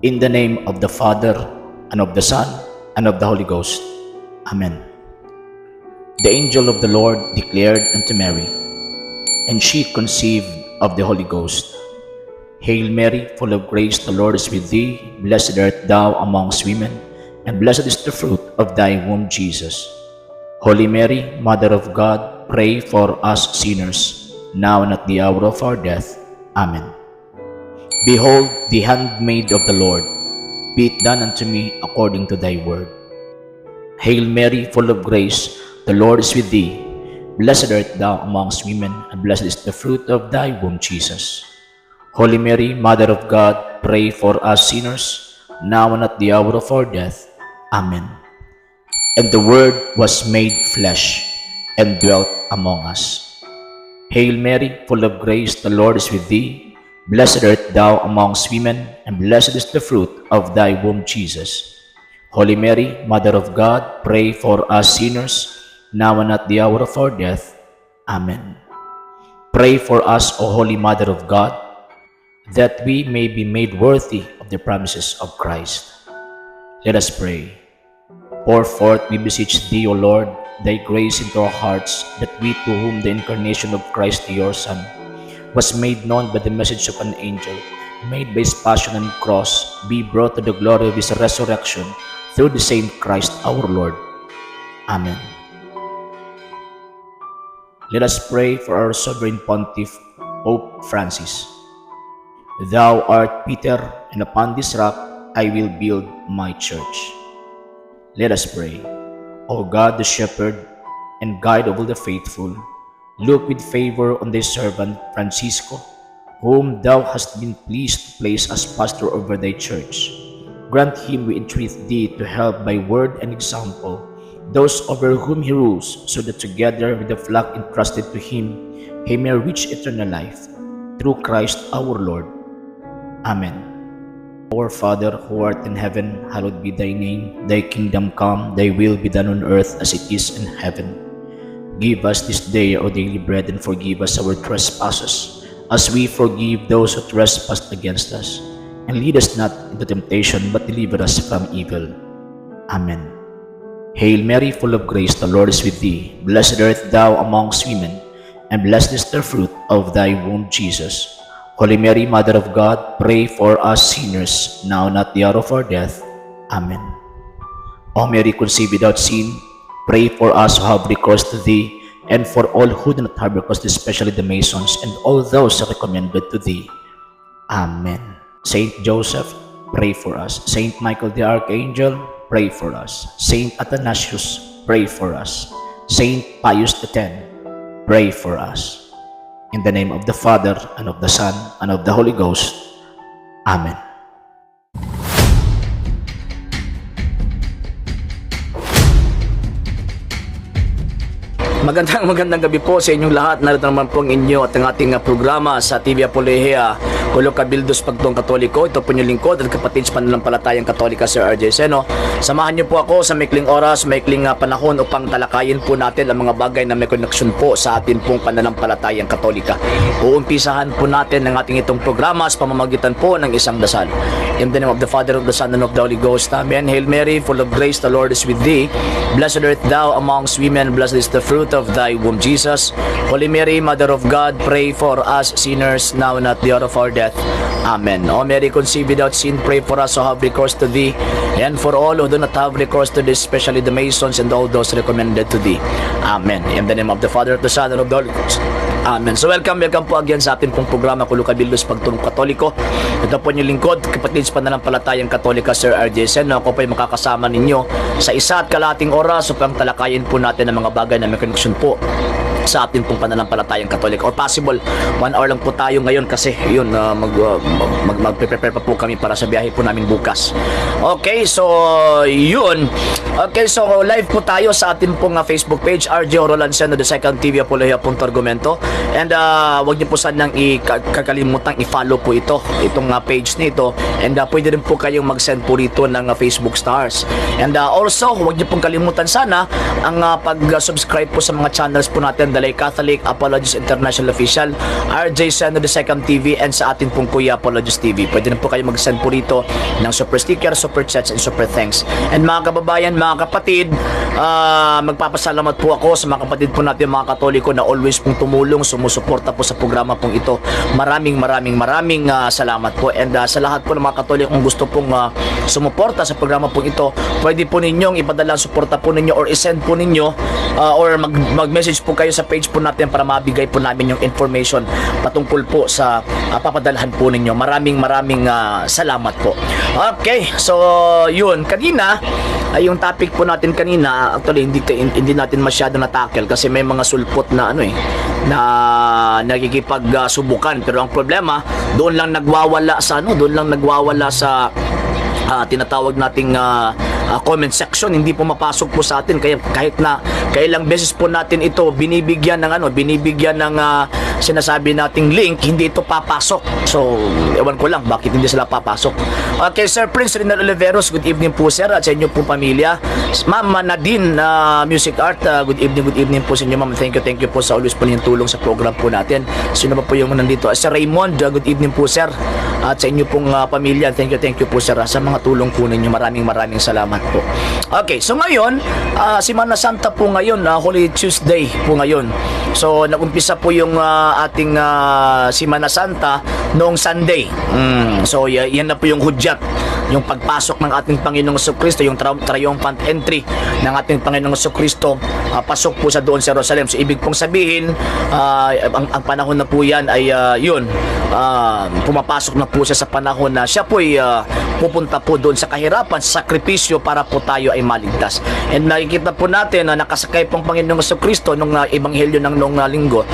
In the name of the Father, and of the Son, and of the Holy Ghost. Amen. The angel of the Lord declared unto Mary, and she conceived of the Holy Ghost. Hail Mary, full of grace, the Lord is with thee. Blessed art thou amongst women, and blessed is the fruit of thy womb, Jesus. Holy Mary, Mother of God, pray for us sinners, now and at the hour of our death. Amen. Behold, the handmaid of the Lord, be it done unto me according to thy word. Hail Mary, full of grace, the Lord is with thee. Blessed art thou amongst women, and blessed is the fruit of thy womb, Jesus. Holy Mary, Mother of God, pray for us sinners, now and at the hour of our death. Amen. And the Word was made flesh and dwelt among us. Hail Mary, full of grace, the Lord is with thee. Blessed art thou amongst women, and blessed is the fruit of thy womb, Jesus. Holy Mary, Mother of God, pray for us sinners, now and at the hour of our death. Amen. Pray for us, O Holy Mother of God, that we may be made worthy of the promises of Christ. Let us pray. Pour forth, we beseech thee, O Lord, thy grace into our hearts, that we to whom the incarnation of Christ your Son was made known by the message of an angel, made by his passion and cross, be brought to the glory of his resurrection through the same Christ our Lord. Amen. Let us pray for our Sovereign Pontiff, Pope Francis. Thou art Peter, and upon this rock I will build my church. Let us pray. O God, the Shepherd and guide of all the faithful, look with favor on thy servant Francisco, whom thou hast been pleased to place as pastor over thy church. Grant him, we entreat thee, to help by word and example those over whom he rules, so that together with the flock entrusted to him, he may reach eternal life. Through Christ our Lord. Amen. Our Father, who art in heaven, hallowed be thy name. Thy kingdom come, thy will be done on earth as it is in heaven. Give us this day our daily bread, and forgive us our trespasses, as we forgive those who trespass against us. And lead us not into temptation, but deliver us from evil. Amen. Hail Mary, full of grace, the Lord is with thee. Blessed art thou amongst women, and blessed is the fruit of thy womb, Jesus. Holy Mary, Mother of God, pray for us sinners, now and at the hour of our death. Amen. O Mary, conceived without sin, pray for us who have recourse to thee, and for all who do not have recourse, especially the Masons, and all those recommended to thee. Amen. Saint Joseph, pray for us. Saint Michael the Archangel, pray for us. Saint Athanasius, pray for us. Saint Pius X, pray for us. In the name of the Father, and of the Son, and of the Holy Ghost. Amen. Magandang magandang gabi po sa inyong lahat. Narito naman po ang inyo at ang ating programa sa TV Apologea, Hulo Cabildos Pagtuong Katoliko. Ito po inyong lingkod at kapatid sa pananampalatayang Katolika, Sir RJ Seno. Samahan niyo po ako sa maikling oras, maikling panahon upang talakayin po natin ang mga bagay na may connection po sa atin pong pananampalatayang Katolika. Uumpisahan po natin ang ating itong programa sa pamamagitan po ng isang dasal. In the name of the Father, of the Son, and of the Holy Ghost. Amen. Hail Mary, full of grace, the Lord is with thee. Blessed art thou amongst women, blessed is the fruit of thy womb, Jesus. Holy Mary, Mother of God, pray for us sinners, now and at the hour of our death. Amen. O Mary, conceived without sin, pray for us who have recourse to thee, and for all who do not have recourse to thee, especially the Masons and all those recommended to thee. Amen. In the name of the Father, of the Son, and of the Holy Ghost. Amen. So welcome, welcome po again sa ating pong programa Kulo Cabildos Pagtulong Katoliko. Ito po inyong lingkod, kapatid sa pananampalatayang Katolika, Sir RJ Seno. Ako po ay makakasama ninyo sa 1.5 oras upang talakayin po natin ang mga bagay na may connection po sa ating pong pananampalatayang Katoliko. Or possible, 1 hour lang po tayo ngayon kasi yun, mag-prepare pa po kami para sa biyahe po namin bukas. Okay, so yun. Okay, so live po tayo sa ating pong Facebook page, RJ Roland Seno, the second TV Apologia Argumento. And wag niyo po sanang ikakalimutan i-follow po itong page nito. And pwede rin po kayong mag-send po rito ng Facebook stars. And also, wag niyo pong kalimutan sana ang pag-subscribe po sa mga channels po natin. Magalay Catholic, Apologist International Official, RJ Seno the Second TV, and sa atin pong Kuya Apologist TV. Pwede na po kayo mag-send po rito ng super sticker, super chats, and super thanks. And mga kababayan, mga kapatid, magpapasalamat po ako sa mga kapatid po natin, mga Katoliko na always pong tumulong, sumusuporta po sa programa pong ito. Maraming maraming maraming salamat po. And sa lahat po ng mga Katoliko kung gusto pong sumuporta sa programa pong ito, pwede po ninyong ipadala ang suporta po ninyo or isend po ninyo or mag-message po kayo sa page po natin para mabigay po namin yung information patungkol po sa papadalhan po ninyo. Maraming maraming salamat po. Okay, so yun, kanina ay yung topic po natin kanina, actually hindi hindi natin masyado na-tackle kasi may mga sulpot na ano eh na nakikipagsubukan, pero ang problema doon lang nagwawala sa ano, doon lang nagwawala sa tinatawag nating comment section. Hindi po mapasok po sa atin, kaya kahit na kailang beses po natin ito binibigyan ng ano, binibigyan ng sinasabi nating link, hindi ito papasok. So ewan ko lang bakit hindi sila papasok. Okay, Sir Prince Rinal Oliveros, good evening po, sir, at sa inyo pong pamilya. Ma'am Nadine Music Art, good evening, good evening po sa inyo, ma'am. Thank you, thank you po sa always po ninyong tulong sa program po natin. Sino ba po yung nandito? Sir Raymond, good evening po, sir, at sa inyo pong pamilya. Thank you po, sir, sa mga tulong po ninyo. Maraming maraming salamat po. Okay, so ngayon, Semana Santa po ngayon, Holy Tuesday po ngayon. So nag-umpisa po yung ating Semana Santa noong Sunday. So yan na po yung hudyat, yung pagpasok ng ating Panginoong Kristo, yung triumphant entry ng ating Panginoong Kristo, pasok po sa doon sa Jerusalem. So ibig pong sabihin, ang panahon na po yan ay yun, pumapasok na po siya sa panahon na siya po ay pupunta po doon sa kahirapan, sa sakripisyo para po tayo ay maligtas. And nakikita po natin na nakasakay pong Panginoong Kristo nung ebanghelyo ng noong linggo,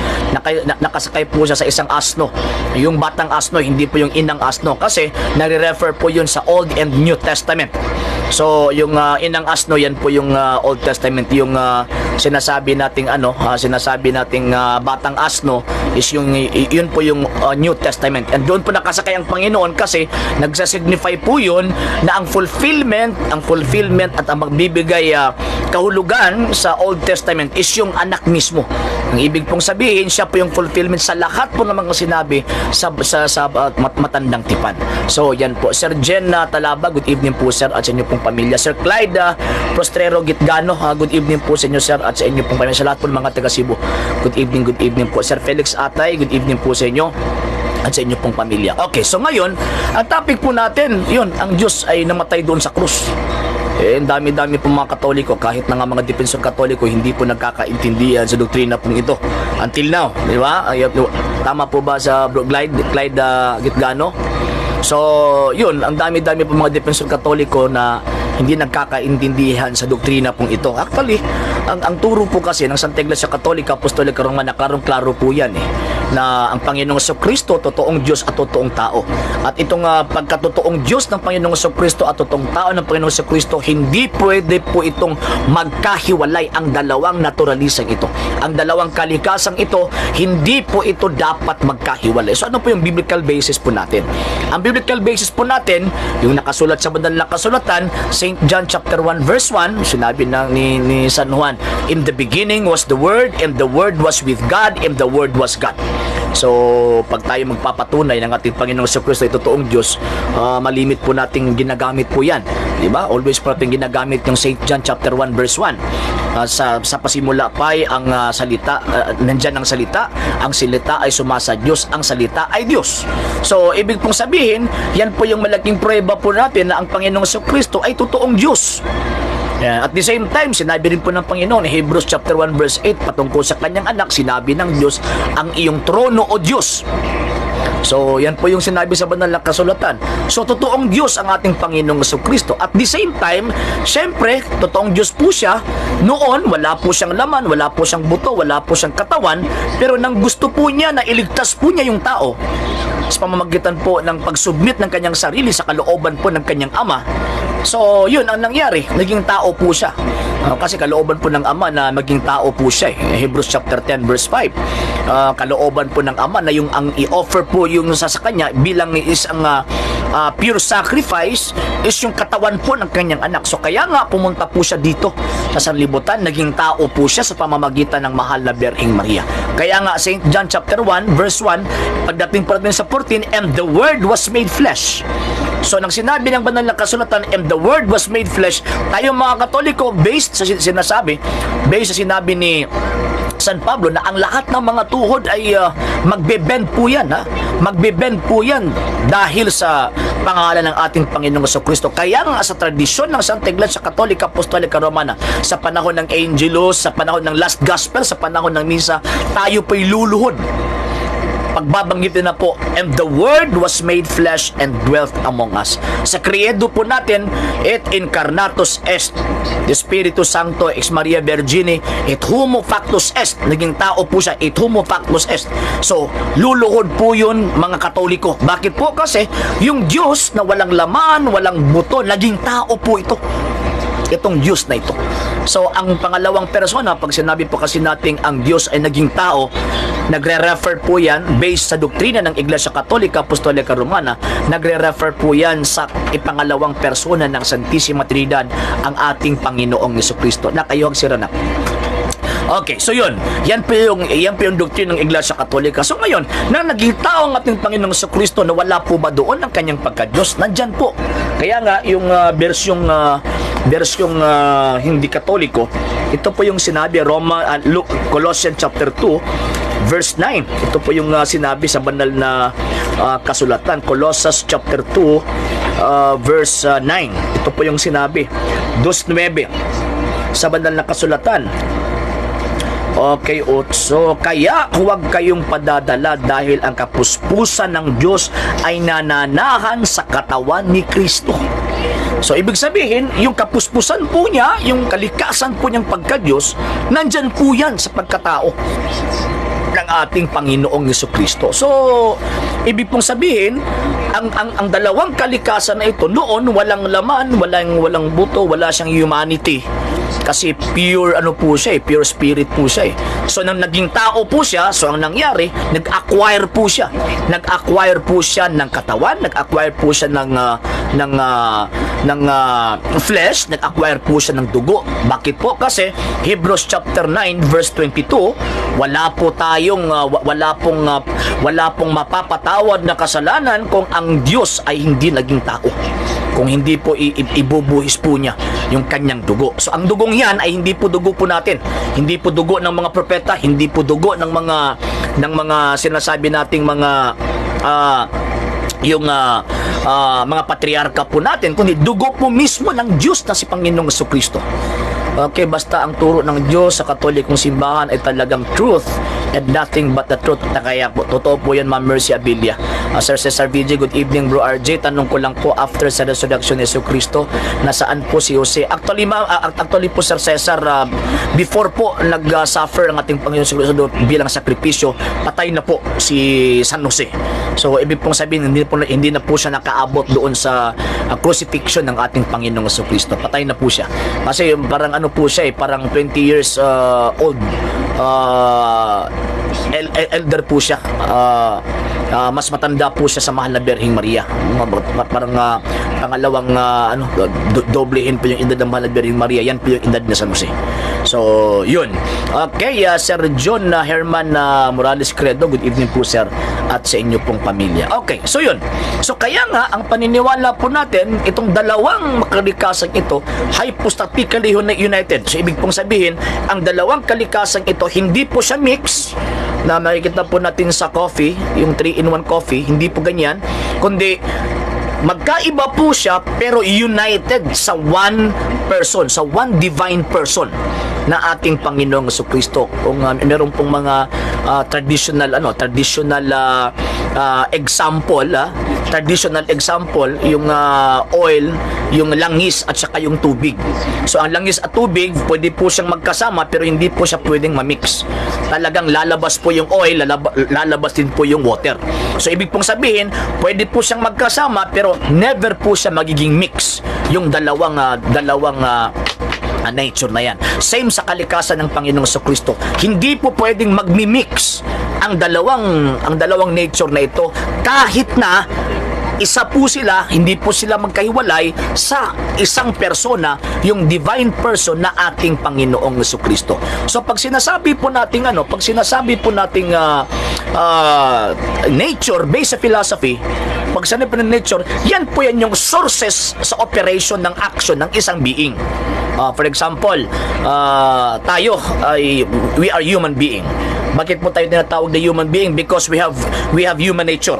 nakasakay po siya sa isang asno. Yung batang asno, hindi po yung inang asno kasi nare-refer po yun sa Old and New Testament. So, yung inang asno, yan po yung Old Testament, yung sinasabi nating ano, sinasabi nating batang asno is yung yun po yung New Testament. And doon po nakasakay ang Panginoon kasi nagsasignify po yun na ang fulfillment at ang magbibigay kahulugan sa Old Testament is yung anak mismo. Ang ibig pong sabihin, siya po yung fulfillment sa lahat po ng mga sinabi sa matandang tipan. So, yan po. Sir Jen Talaba, good evening po, sir, at sa inyo pong pamilya. Sir Clyde Prostrero Gitgano, good evening po sa inyo, sir, at sa inyo pong pamilya. Sa lahat po ng mga taga Cebu. Good evening po. Sir Felix Atay, good evening po sa inyo at sa inyo pong pamilya. Okay, so ngayon, ang topic po natin, yun, ang Diyos ay namatay doon sa krus. Eh, ang dami-dami pong mga Katoliko, kahit na nga mga defensor Katoliko, hindi po nagkakaintindihan sa doktrina pong ito. Until now, di ba? Ay, tama po ba sa Bro Clyde Gitgano? So, yun, ang dami-dami po mga defensor Katoliko na hindi nagkakaintindihan sa doktrina pong ito. Actually, ang turo po kasi ng Santa Iglesia Katolika Apostolika Romana, klarong-klaro po yan eh, na ang Panginoong Kristo, totoong Diyos at totoong tao. At itong pagkatotoong Diyos ng Panginoong Kristo at totoong tao ng Panginoong Kristo, hindi pwede po itong magkahiwalay ang dalawang naturalisang ito. Ang dalawang kalikasang ito, hindi po ito dapat magkahiwalay. So ano po yung biblical basis po natin? Ang biblical basis po natin, yung nakasulat sa banal na kasulatan, St. John chapter 1 verse 1, sinabi ng ni San Juan, "In the beginning was the Word, and the Word was with God, and the Word was God." So, pag tayo magpapatunay ng ating Panginoong Kristo ay totoong Diyos, malimit po nating ginagamit po yan. Di ba? Always po natin ginagamit yung St. John chapter 1 verse 1. Sa pasimula pa ay ang salita, nandyan ang salita ay sumasa Diyos, ang salita ay Diyos. So, ibig pong sabihin, yan po yung malaking pruweba po natin na ang Panginoong Kristo ay totoong Diyos. Yeah. At the same time, sinabi rin po ng Panginoon, Hebrews chapter 1 verse 8, patungkol sa kanyang anak, sinabi ng Diyos, "Ang iyong trono, O Diyos." So, yan po yung sinabi sa banal na kasulatan. So, totoong Diyos ang ating Panginoong Kristo. At the same time, syempre, totoong Diyos po siya. Noon, wala po siyang laman, wala po siyang buto, wala po siyang katawan. Pero nang gusto po niya na iligtas po niya yung tao, sa pamamagitan po ng pag-submit ng kanyang sarili sa kalooban po ng kanyang ama, so, yun ang nangyari. Naging tao po siya. Kasi kalooban po ng Ama na maging tao po siya eh. Hebrews chapter 10 verse 5. Kalooban po ng Ama na yung ang i-offer po yung sa kanya bilang isang pure sacrifice is yung katawan po ng kanyang anak. So kaya nga pumunta po siya dito sa sanlibutan, naging tao po siya sa pamamagitan ng mahal na Birheng Maria. Kaya nga St. John chapter 1 verse 1, pagdating po natin sa 14, "And the Word was made flesh." So, nang sinabi ng banal na kasulatan, "And the Word was made flesh," tayo mga Katoliko, based sa sinabi ni San Pablo na ang lahat ng mga tuhod ay magbe-bend po yan, ha? Magbe-bend po yan dahil sa pangalan ng ating Panginoong Kristo. Kaya nga sa tradisyon ng Santa Iglesia Katolika Apostolika Romana, sa panahon ng Angelus, sa panahon ng Last Gospel, sa panahon ng Misa, tayo po'y luluhod pagbabanggitin na po, "And the Word was made flesh and dwelt among us." Sa credo po natin, "Et incarnatus est, de Spiritu Sancto ex Maria Virgine, et homo factus est." Naging tao po siya, "et homo factus est." So, luluhod po yun, mga Katoliko. Bakit po? Kasi yung Diyos na walang laman, walang buto, naging tao po itong Diyos na ito. So, ang pangalawang persona, pag sinabi po kasi nating ang Diyos ay naging tao, nagre-refer po yan based sa doktrina ng Iglesia Katolika Apostolika Romana, nagre-refer po yan sa ipangalawang persona ng Santissima Trinidad, ang ating Panginoong Kristo. Nakayog si Ranak. Okay, so yun. Yan po yung doktrina ng Iglesia Katolika. So ngayon, na naging tao ang ating Panginoong Kristo, na wala po ba doon ang kanyang pagka-Diyos? Nandyan po. Kaya nga, yung bersyong hindi Katoliko, ito po yung sinabi, Luke, Colossians chapter 2, verse 9. Ito po yung sinabi sa banal na kasulatan. Colossus chapter 2, verse 9. Ito po yung sinabi. 2.9 sa banal na kasulatan. Okay, otso. "Kaya huwag kayong padadala dahil ang kapuspusan ng Diyos ay nananahan sa katawan ni Kristo." So, ibig sabihin, yung kapuspusan po niya, yung kalikasan po niyang pagka-Diyos, nandyan po yan sa pagkatao ng ating Panginoong Kristo. So, ibig pong sabihin, ang dalawang kalikasan na ito, noon walang laman, walang buto, wala siyang humanity. Kasi pure ano po siya eh, pure spirit po siya eh. So nang naging tao po siya, so ang nangyari, nag-acquire po siya. Nag-acquire po siya ng katawan, nag-acquire po siya ng flesh, nag-acquire po siya ng dugo. Bakit po? Kasi Hebrews chapter 9 verse 22, wala pong mapapatawad na kasalanan kung ang Diyos ay hindi naging tao. Kung hindi po ibubuhis po niya yung kanyang dugo. So ang dugong yan ay hindi po dugo po natin. Hindi po dugo ng mga propeta, hindi po dugo ng mga sinasabi nating mga yung mga patriarka po natin, kundi dugo po mismo ng Diyos na si Panginoong Kristo. Okay, basta ang turo ng Diyos sa Katolikong simbahan ay talagang truth and nothing but the truth. Na kaya po, totoo po yan, Ma'am Mercy Abilia. Sir Cesar VJ, good evening, Bro RJ. Tanong ko lang po, after sa resurrection ni Jesu Cristo, nasaan po si Jose? Actually, ma'am, actually po, Sir Cesar, before po nag-suffer ang ating Panginoon Jesu Cristo bilang sakripisyo, patay na po si San Jose. So, ibig pong sabihin, hindi na po siya nakaabot doon sa crucifixion ng ating Panginoong Jesu Cristo. Patay na po siya. Kasi yung parang ano po siya eh, parang 20 years old. Elder po siya. Mas matanda po siya sa mahal na Birheng Maria. Parang pangalawang ano, doblehin po yung edad ng mahal na Birheng Maria. Yan po yung edad ni San Jose. So, yun. Okay, Sir John Herman Morales Credo, good evening po, sir, at sa inyo pong pamilya. Okay, so yun. So kaya nga ang paniniwala po natin, itong dalawang kalikasan ito, hypostatically united. So ibig pong sabihin, ang dalawang kalikasan ito, hindi po siya mix na makikita po natin sa coffee, yung 3-in-1 coffee, hindi po ganyan, kundi magkaiba po siya pero united sa one person, sa one divine person na ating Panginoong Kristo. Kung meron pong mga traditional example, traditional example, yung oil, yung langis at saka yung tubig. So ang langis at tubig, pwede po siyang magkasama pero hindi po siya pwedeng mamix. Talagang lalabas po yung oil, lalabas din po yung water. So ibig pong sabihin, pwede po siyang magkasama pero never po siya magiging mix yung dalawang Nature na yan. Same sa kalikasan ng Panginoong Kristo. Hindi po pwedeng magmi-mix ang dalawang nature na ito kahit na isa po sila, hindi po sila magkahiwalay sa isang persona, yung divine person na ating Panginoong Kristo. So pag sinasabi po nating nature based sa philosophy, pag sinabi po ng nature, yan po yan yung sources sa operation ng action ng isang being. For example, tayo ay we are human being. Bakit po tayo tinatawag na human being? Because we have human nature.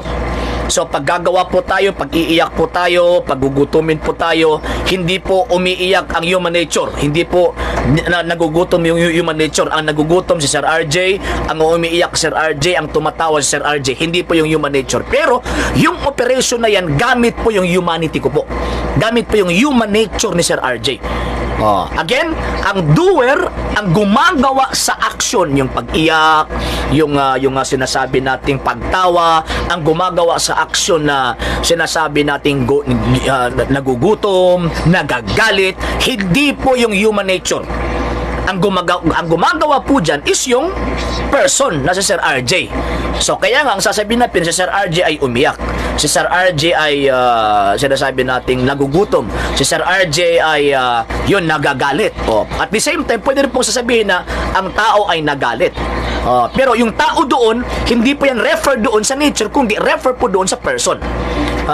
So pag gagawa po tayo, pag iiyak po tayo, pag gugutumin po tayo, hindi po umiiyak ang human nature. Hindi po nagugutom yung human nature. Ang nagugutom si Sir RJ, ang umiiyak si Sir RJ, ang tumatawa si Sir RJ. Hindi po yung human nature. Pero yung operation na yan, gamit po yung humanity ko po. Gamit po yung human nature ni Sir RJ. Oh, again, ang doer, ang gumagawa sa action, yung pag-iyak, yung sinasabi nating pagtawa, ang gumagawa sa action na sinasabi nating nagugutom, nagagalit, hindi po yung human nature. Ang gumagawa po dyan is yung person na si Sir RJ. So kaya nga ang sasabihin natin, si Sir RJ ay umiyak. Si Sir RJ ay sinasabi nating nagugutom. Si Sir RJ ay yun, nagagalit. Oh. At the same time, pwede rin pong sasabihin na ang tao ay nagalit. Oh, pero yung tao doon, hindi po yan refer doon sa nature, kundi refer po doon sa person.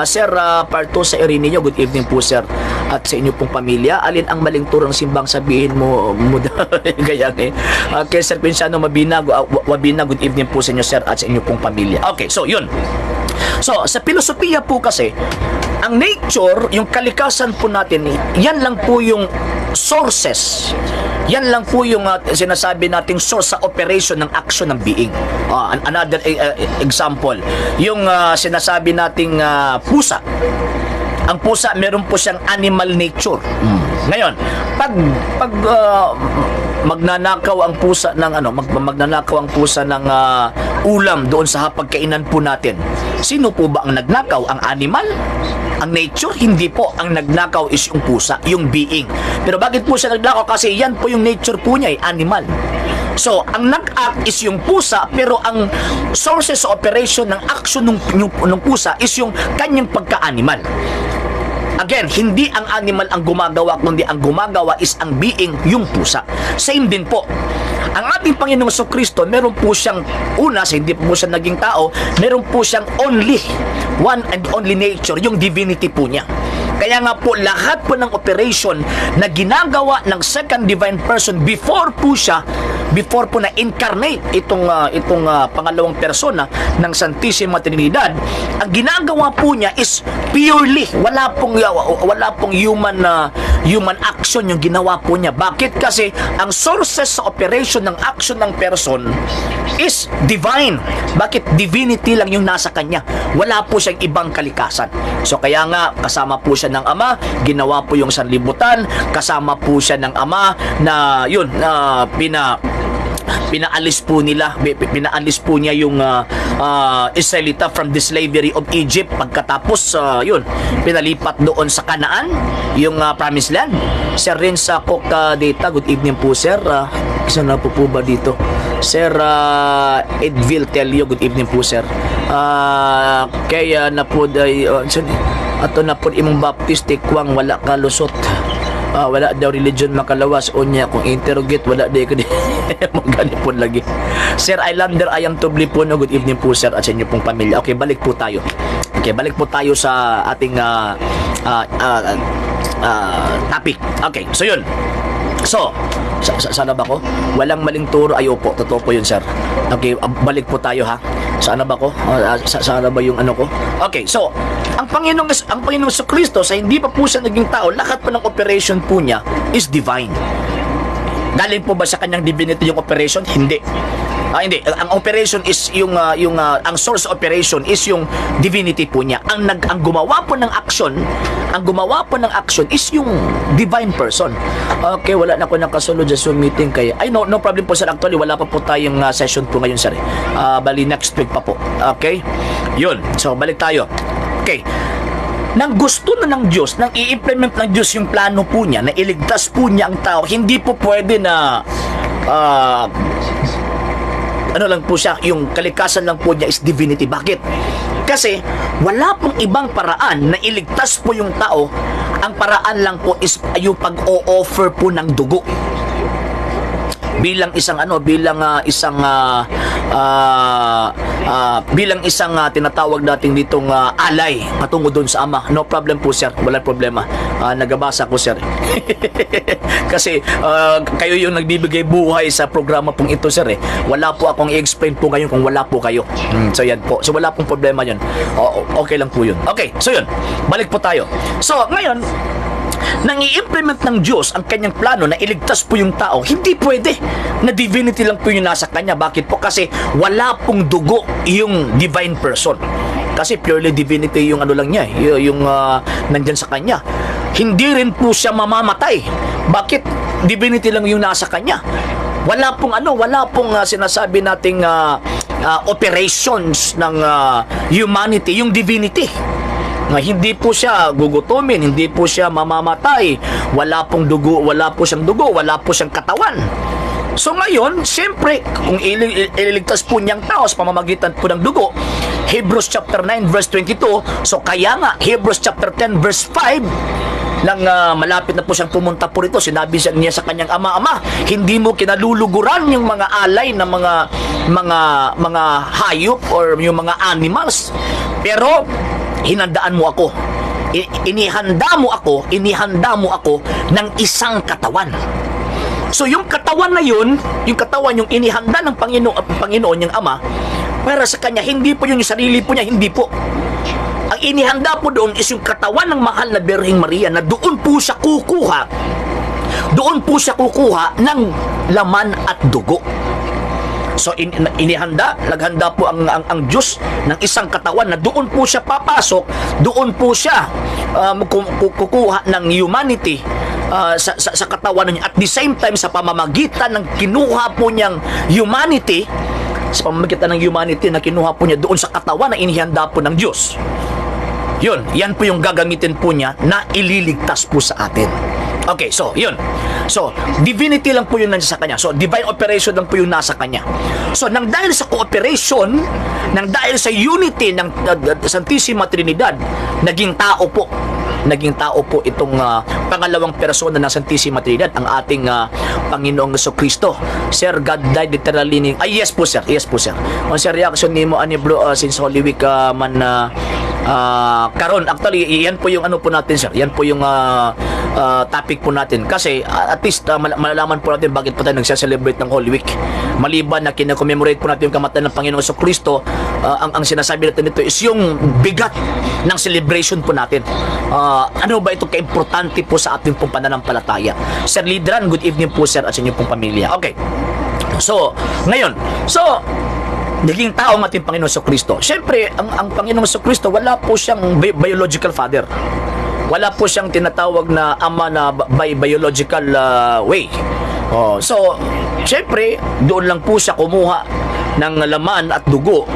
Sir, part 2 sa Irineo, good evening po, sir. At sa inyo pong pamilya, alin ang maling turo ng simbang sabihin mo, mo kaya eh. Okay, Sir Pinsano Mabina, Wabina, good evening po sa inyo, sir, at sa inyo pong pamilya. Okay, so yun. So, sa pilosopiya po kasi, ang nature, yung kalikasan po natin, yan lang po yung sources. Yan lang po yung sinasabi nating source sa operation ng action ng being. Another example, yung sinasabi nating pusa. Ang pusa, meron po siyang animal nature. Ngayon, pag magnanakaw ang pusa ng ano, magnanakaw ang pusa ng ulam doon sa hapagkainan po natin. Sino po ba ang nagnakaw? Ang animal? Ang nature? Hindi po. Ang nagnakaw is yung pusa, yung being. Pero bakit po siya nagnakaw? Kasi yan po yung nature po niya, eh, animal. So, ang nag-act is yung pusa, pero ang sources of operation ng action ng pusa is yung kanyang pagka-animal. Again, hindi ang animal ang gumagawa, kundi ang gumagawa is ang being, yung pusa. Same din po. Ang ating Panginoong Kristo, meron po siyang, una, sa hindi po siya naging tao, meron po siyang only, one and only nature, yung divinity po niya. Kaya nga po, lahat po ng operation na ginagawa ng second divine person before po na incarnate itong pangalawang persona ng Santissima Trinidad, ang ginagawa po niya is purely wala pong human action yung ginawa po niya. Bakit? Kasi ang sources sa operation ng action ng person is divine. Bakit? Divinity lang yung nasa kanya. Wala po siyang ibang kalikasan. So kaya nga kasama po siya ng Ama, ginawa po yung sanlibutan, kasama po siya ng Ama na yun na pinaalis po niya yung Israelita from the slavery of Egypt. Pagkatapos yun, pinalipat doon sa Canaan, yung promised land. Sir rin sa Coca Data, good evening po, sir. Isa na po ba dito? Sir Edville Telio, good evening po, sir. Kaya na po day ato na po imong Baptist tikwang wala ka lusot. Wala daw religion makalawas unya kung interrogate wala di ko di magani po lagi. Sir Islander, I am tubli po, no? Good evening po, sir, at sa inyo pong pamilya. Okay, balik po tayo. Okay, balik po tayo sa ating topic. Okay, so yun. So, sana ba ko? Walang maling turo. Ay, opo, totoo po yun, sir. Okay, balik po tayo ha. Sana ba ko? Sana ba yung ano ko? Okay, so, ang Panginoong Kristo, sa hindi pa po siya naging tao, lahat po ng operation po niya is divine. Galing po ba sa kanyang divinity yung operation? Hindi. Hindi. Ang operation is yung yung ang source operation is yung divinity po niya. Ang gumawa po ng action, ang gumawa po ng action is yung divine person. Okay, wala na ko nakasulod sa Zoom meeting kay. Ay, no, no problem po, sir. Actually, wala pa po tayong session po ngayon, sir. Bali next week pa po. Okay? Yun. So, balik tayo. Okay. Nang gusto na ng Diyos, nang i-implement ng Diyos yung plano po niya, na iligtas po niya ang tao, hindi po pwede na ano lang po siya, yung kalikasan lang po niya is divinity. Bakit? Kasi wala pong ibang paraan na iligtas po yung tao. Ang paraan lang po is yung pag-o-offer po ng dugo bilang isang ano, bilang isang bilang isang tinatawag natin ditong alay patungo doon sa Ama. No problem po, sir, walang problema. Nagabasa ko, sir, kasi kayo yung nagbibigay buhay sa programa pong ito, sir, eh. Wala po akong i-explain po ngayon kung wala po kayo. So yan po, so wala pong problema yun. Okay lang po yun. Okay, so yun, balik po tayo. So ngayon, nang i-implement ng Diyos ang kanyang plano na iligtas po yung tao, hindi pwede na divinity lang po yung nasa kanya. Bakit po? Kasi wala pong dugo yung divine person. Kasi purely divinity yung ano lang niya, eh, yung nandyan sa kanya. Hindi rin po siya mamamatay. Bakit? Divinity lang yung nasa kanya. Wala pong ano, wala pong sinasabi nating operations ng humanity, yung divinity na hindi po siya gugutomin, hindi po siya mamamatay, wala pong dugo, wala po siyang dugo, wala po siyang katawan. So ngayon, siyempre, kung ililigtas po niyang tao sa pamamagitan po ng dugo, Hebrews chapter 9 verse 22, so kaya nga, Hebrews chapter 10 verse 5, nang malapit na po siyang pumunta po rito, sinabi siya niya sa kanyang ama, "Ama, hindi mo kinaluluguran yung mga alay ng mga hayop or yung mga animals. Pero hinandaan mo ako. Inihanda mo ako, inihanda mo ako ng isang katawan." So yung katawan na yun, yung katawan yung inihanda ng Panginoon, yung Ama, para sa kanya, hindi po yung sarili po niya, hindi po. Ang inihanda po doon is yung katawan ng mahal na Birheng Maria na doon po siya kukuha ng laman at dugo. So inihanda, naghanda po ang Diyos ng isang katawan na doon po siya papasok, doon po siya kukuha ng humanity sa katawan niya. At the same time, sa pamamagitan ng kinuha po niyang humanity, sa pamamagitan ng humanity na kinuha po niya doon sa katawan na inihanda po ng Diyos. Yun, yan po yung gagamitin po niya na ililigtas po sa atin. Okay, so, yun. So, divinity lang po yung nasa sa kanya. So, divine operation lang po yung nasa kanya. So, nang dahil sa cooperation, nang dahil sa unity ng Santissima Trinidad, naging tao po. Naging tao po itong pangalawang persona ng Santissima Trinidad, ang ating Panginoong Kristo. Sir, God died literally ni... Ay, yes po, sir. Yes po, sir. On sir, reaction nimo ani bro since Holy Week man karon, actually yan po yung ano po natin, sir, yan po yung topic po natin kasi at least malalaman po natin bakit po tayo nagse-celebrate ng Holy Week. Maliban na kina-commemorate po natin yung kamatayan ng Panginoong Kristo, ang sinasabi natin dito is yung bigat ng celebration po natin. Ano ba ito kaimportante po sa ating pong pananampalataya? Sir Lidran, good evening po, sir, at sa inyong pong pamilya. Okay, so ngayon, so naging tao ang ating Panginoon sa Kristo. Siyempre, ang Panginoong sa Kristo, wala po siyang biological father. Wala po siyang tinatawag na ama na by biological way. Oh, so, siyempre, doon lang po siya kumuha ng laman at dugo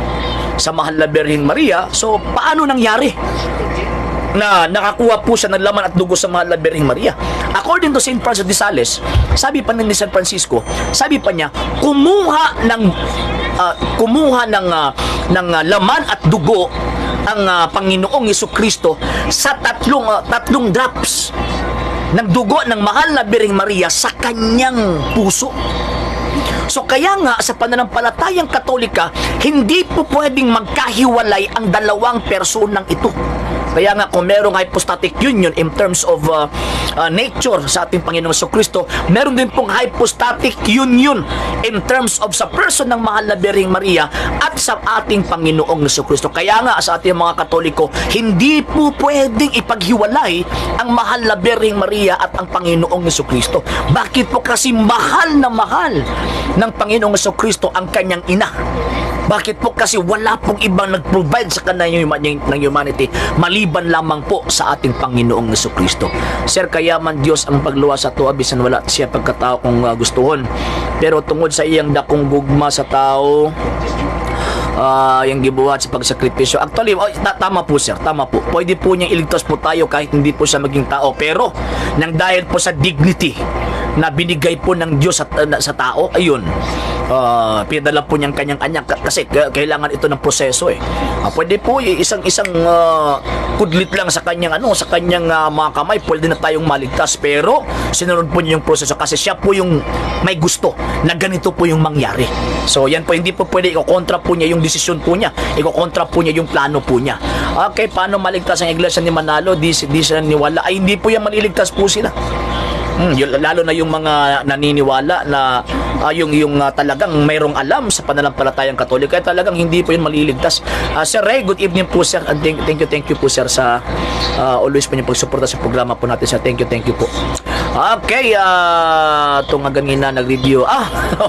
sa mahal na Birheng Maria. So, paano nangyari na nakakuha po siya ng laman at dugo sa mahal na Birheng Maria? According to St. Francis de Sales, sabi pa ni San Francisco, sabi pa niya, kumuha ng laman at dugo ang Panginoong Kristo sa tatlong drops ng dugo ng mahal na Birheng Maria sa kanyang puso. So kaya nga sa pananampalatayang Katolika, hindi po pwedeng magkahiwalay ang dalawang personang ito. Kaya nga kung merong hypostatic union in terms of nature sa ating Panginoong Kristo, meron din pong hypostatic union in terms of sa person ng mahal na Birheng Maria at sa ating Panginoong Kristo. Kaya nga sa ating mga Katoliko, hindi po pwedeng ipaghiwalay ang mahal na Birheng Maria at ang Panginoong Kristo. Bakit po? Kasi mahal na mahal ng Panginoong Kristo ang kanyang ina. Bakit po? Kasi wala pong ibang nag-provide sa kanya ng humanity maliban lamang po sa ating Panginoong Kristo. Sir, kaya man Diyos ang pagluwas sa tuwa bisan wala siya pagkatao kung gustuhon. Pero tungod sa iyang dakong gugma sa tao, Yung gibuhat sa pagsakripisyo. Actually, oh, tama po, sir, tama po. Pwede po niyang iligtas po tayo kahit hindi po siya maging tao. Pero, nang dahil po sa dignity na binigay po ng Diyos sa tao, ayun, pinadala po niyang kanyang anak kasi kailangan ito ng proseso eh. Pwede po isang isang kudlit lang sa kanyang ano, sa kanyang mga kamay, pwede na tayong maligtas, pero sinunod po niya yung proseso kasi siya po yung may gusto na ganito po yung mangyari. So yan po, hindi po pwede ikokontra po niya yung desisyon po niya, ikokontra po niya yung plano po niya. Okay, paano maligtas ang iglesia ni Manalo? Di sila niwala. Ay, hindi po yan, maliligtas po sila. Lalo na yung mga naniniwala na yung talagang mayroong alam sa pananampalatayang Katoliko, kaya talagang hindi po yun maliligtas. Sir Ray, good evening po, sir. And thank you po, sir, sa always po niyong pagsuporta sa programa po natin, sir. Thank you po. Okay, ito nga ganina nag-review.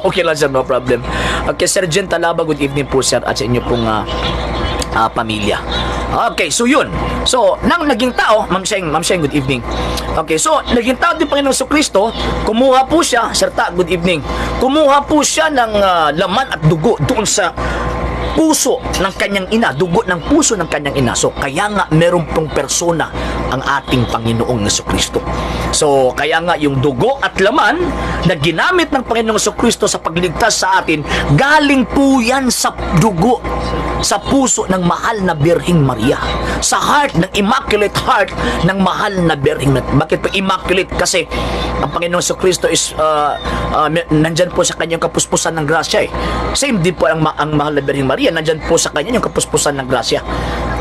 Okay lang, sir, no problem. Okay, Sir Jen Talaba, good evening po, sir, at sa inyo pong pamilya. Okay, so yun. So, nang naging tao, Ma'am Sheng, Ma'am Sheng, good evening. Okay, so, naging tao din Panginoong Kristo, kumuha po siya, Sir Ta, good evening. Kumuha po siya ng laman at dugo doon sa puso ng kanyang ina, dugo ng puso ng kanyang ina. So, kaya nga meron pong persona ang ating Panginoong Kristo. So, kaya nga yung dugo at laman na ginamit ng Panginoong Kristo sa pagligtas sa atin, galing po yan sa dugo, sa puso ng mahal na Birheng Maria. Sa heart ng Immaculate Heart ng mahal na Birheng Maria. Bakit po Immaculate? Kasi ang Panginoong Kristo is nandyan po sa kanyang kapuspusan ng grasya eh. Same din po ang mahal na Birheng Maria, nandyan po sa kanya yung kapuspusan ng grasya.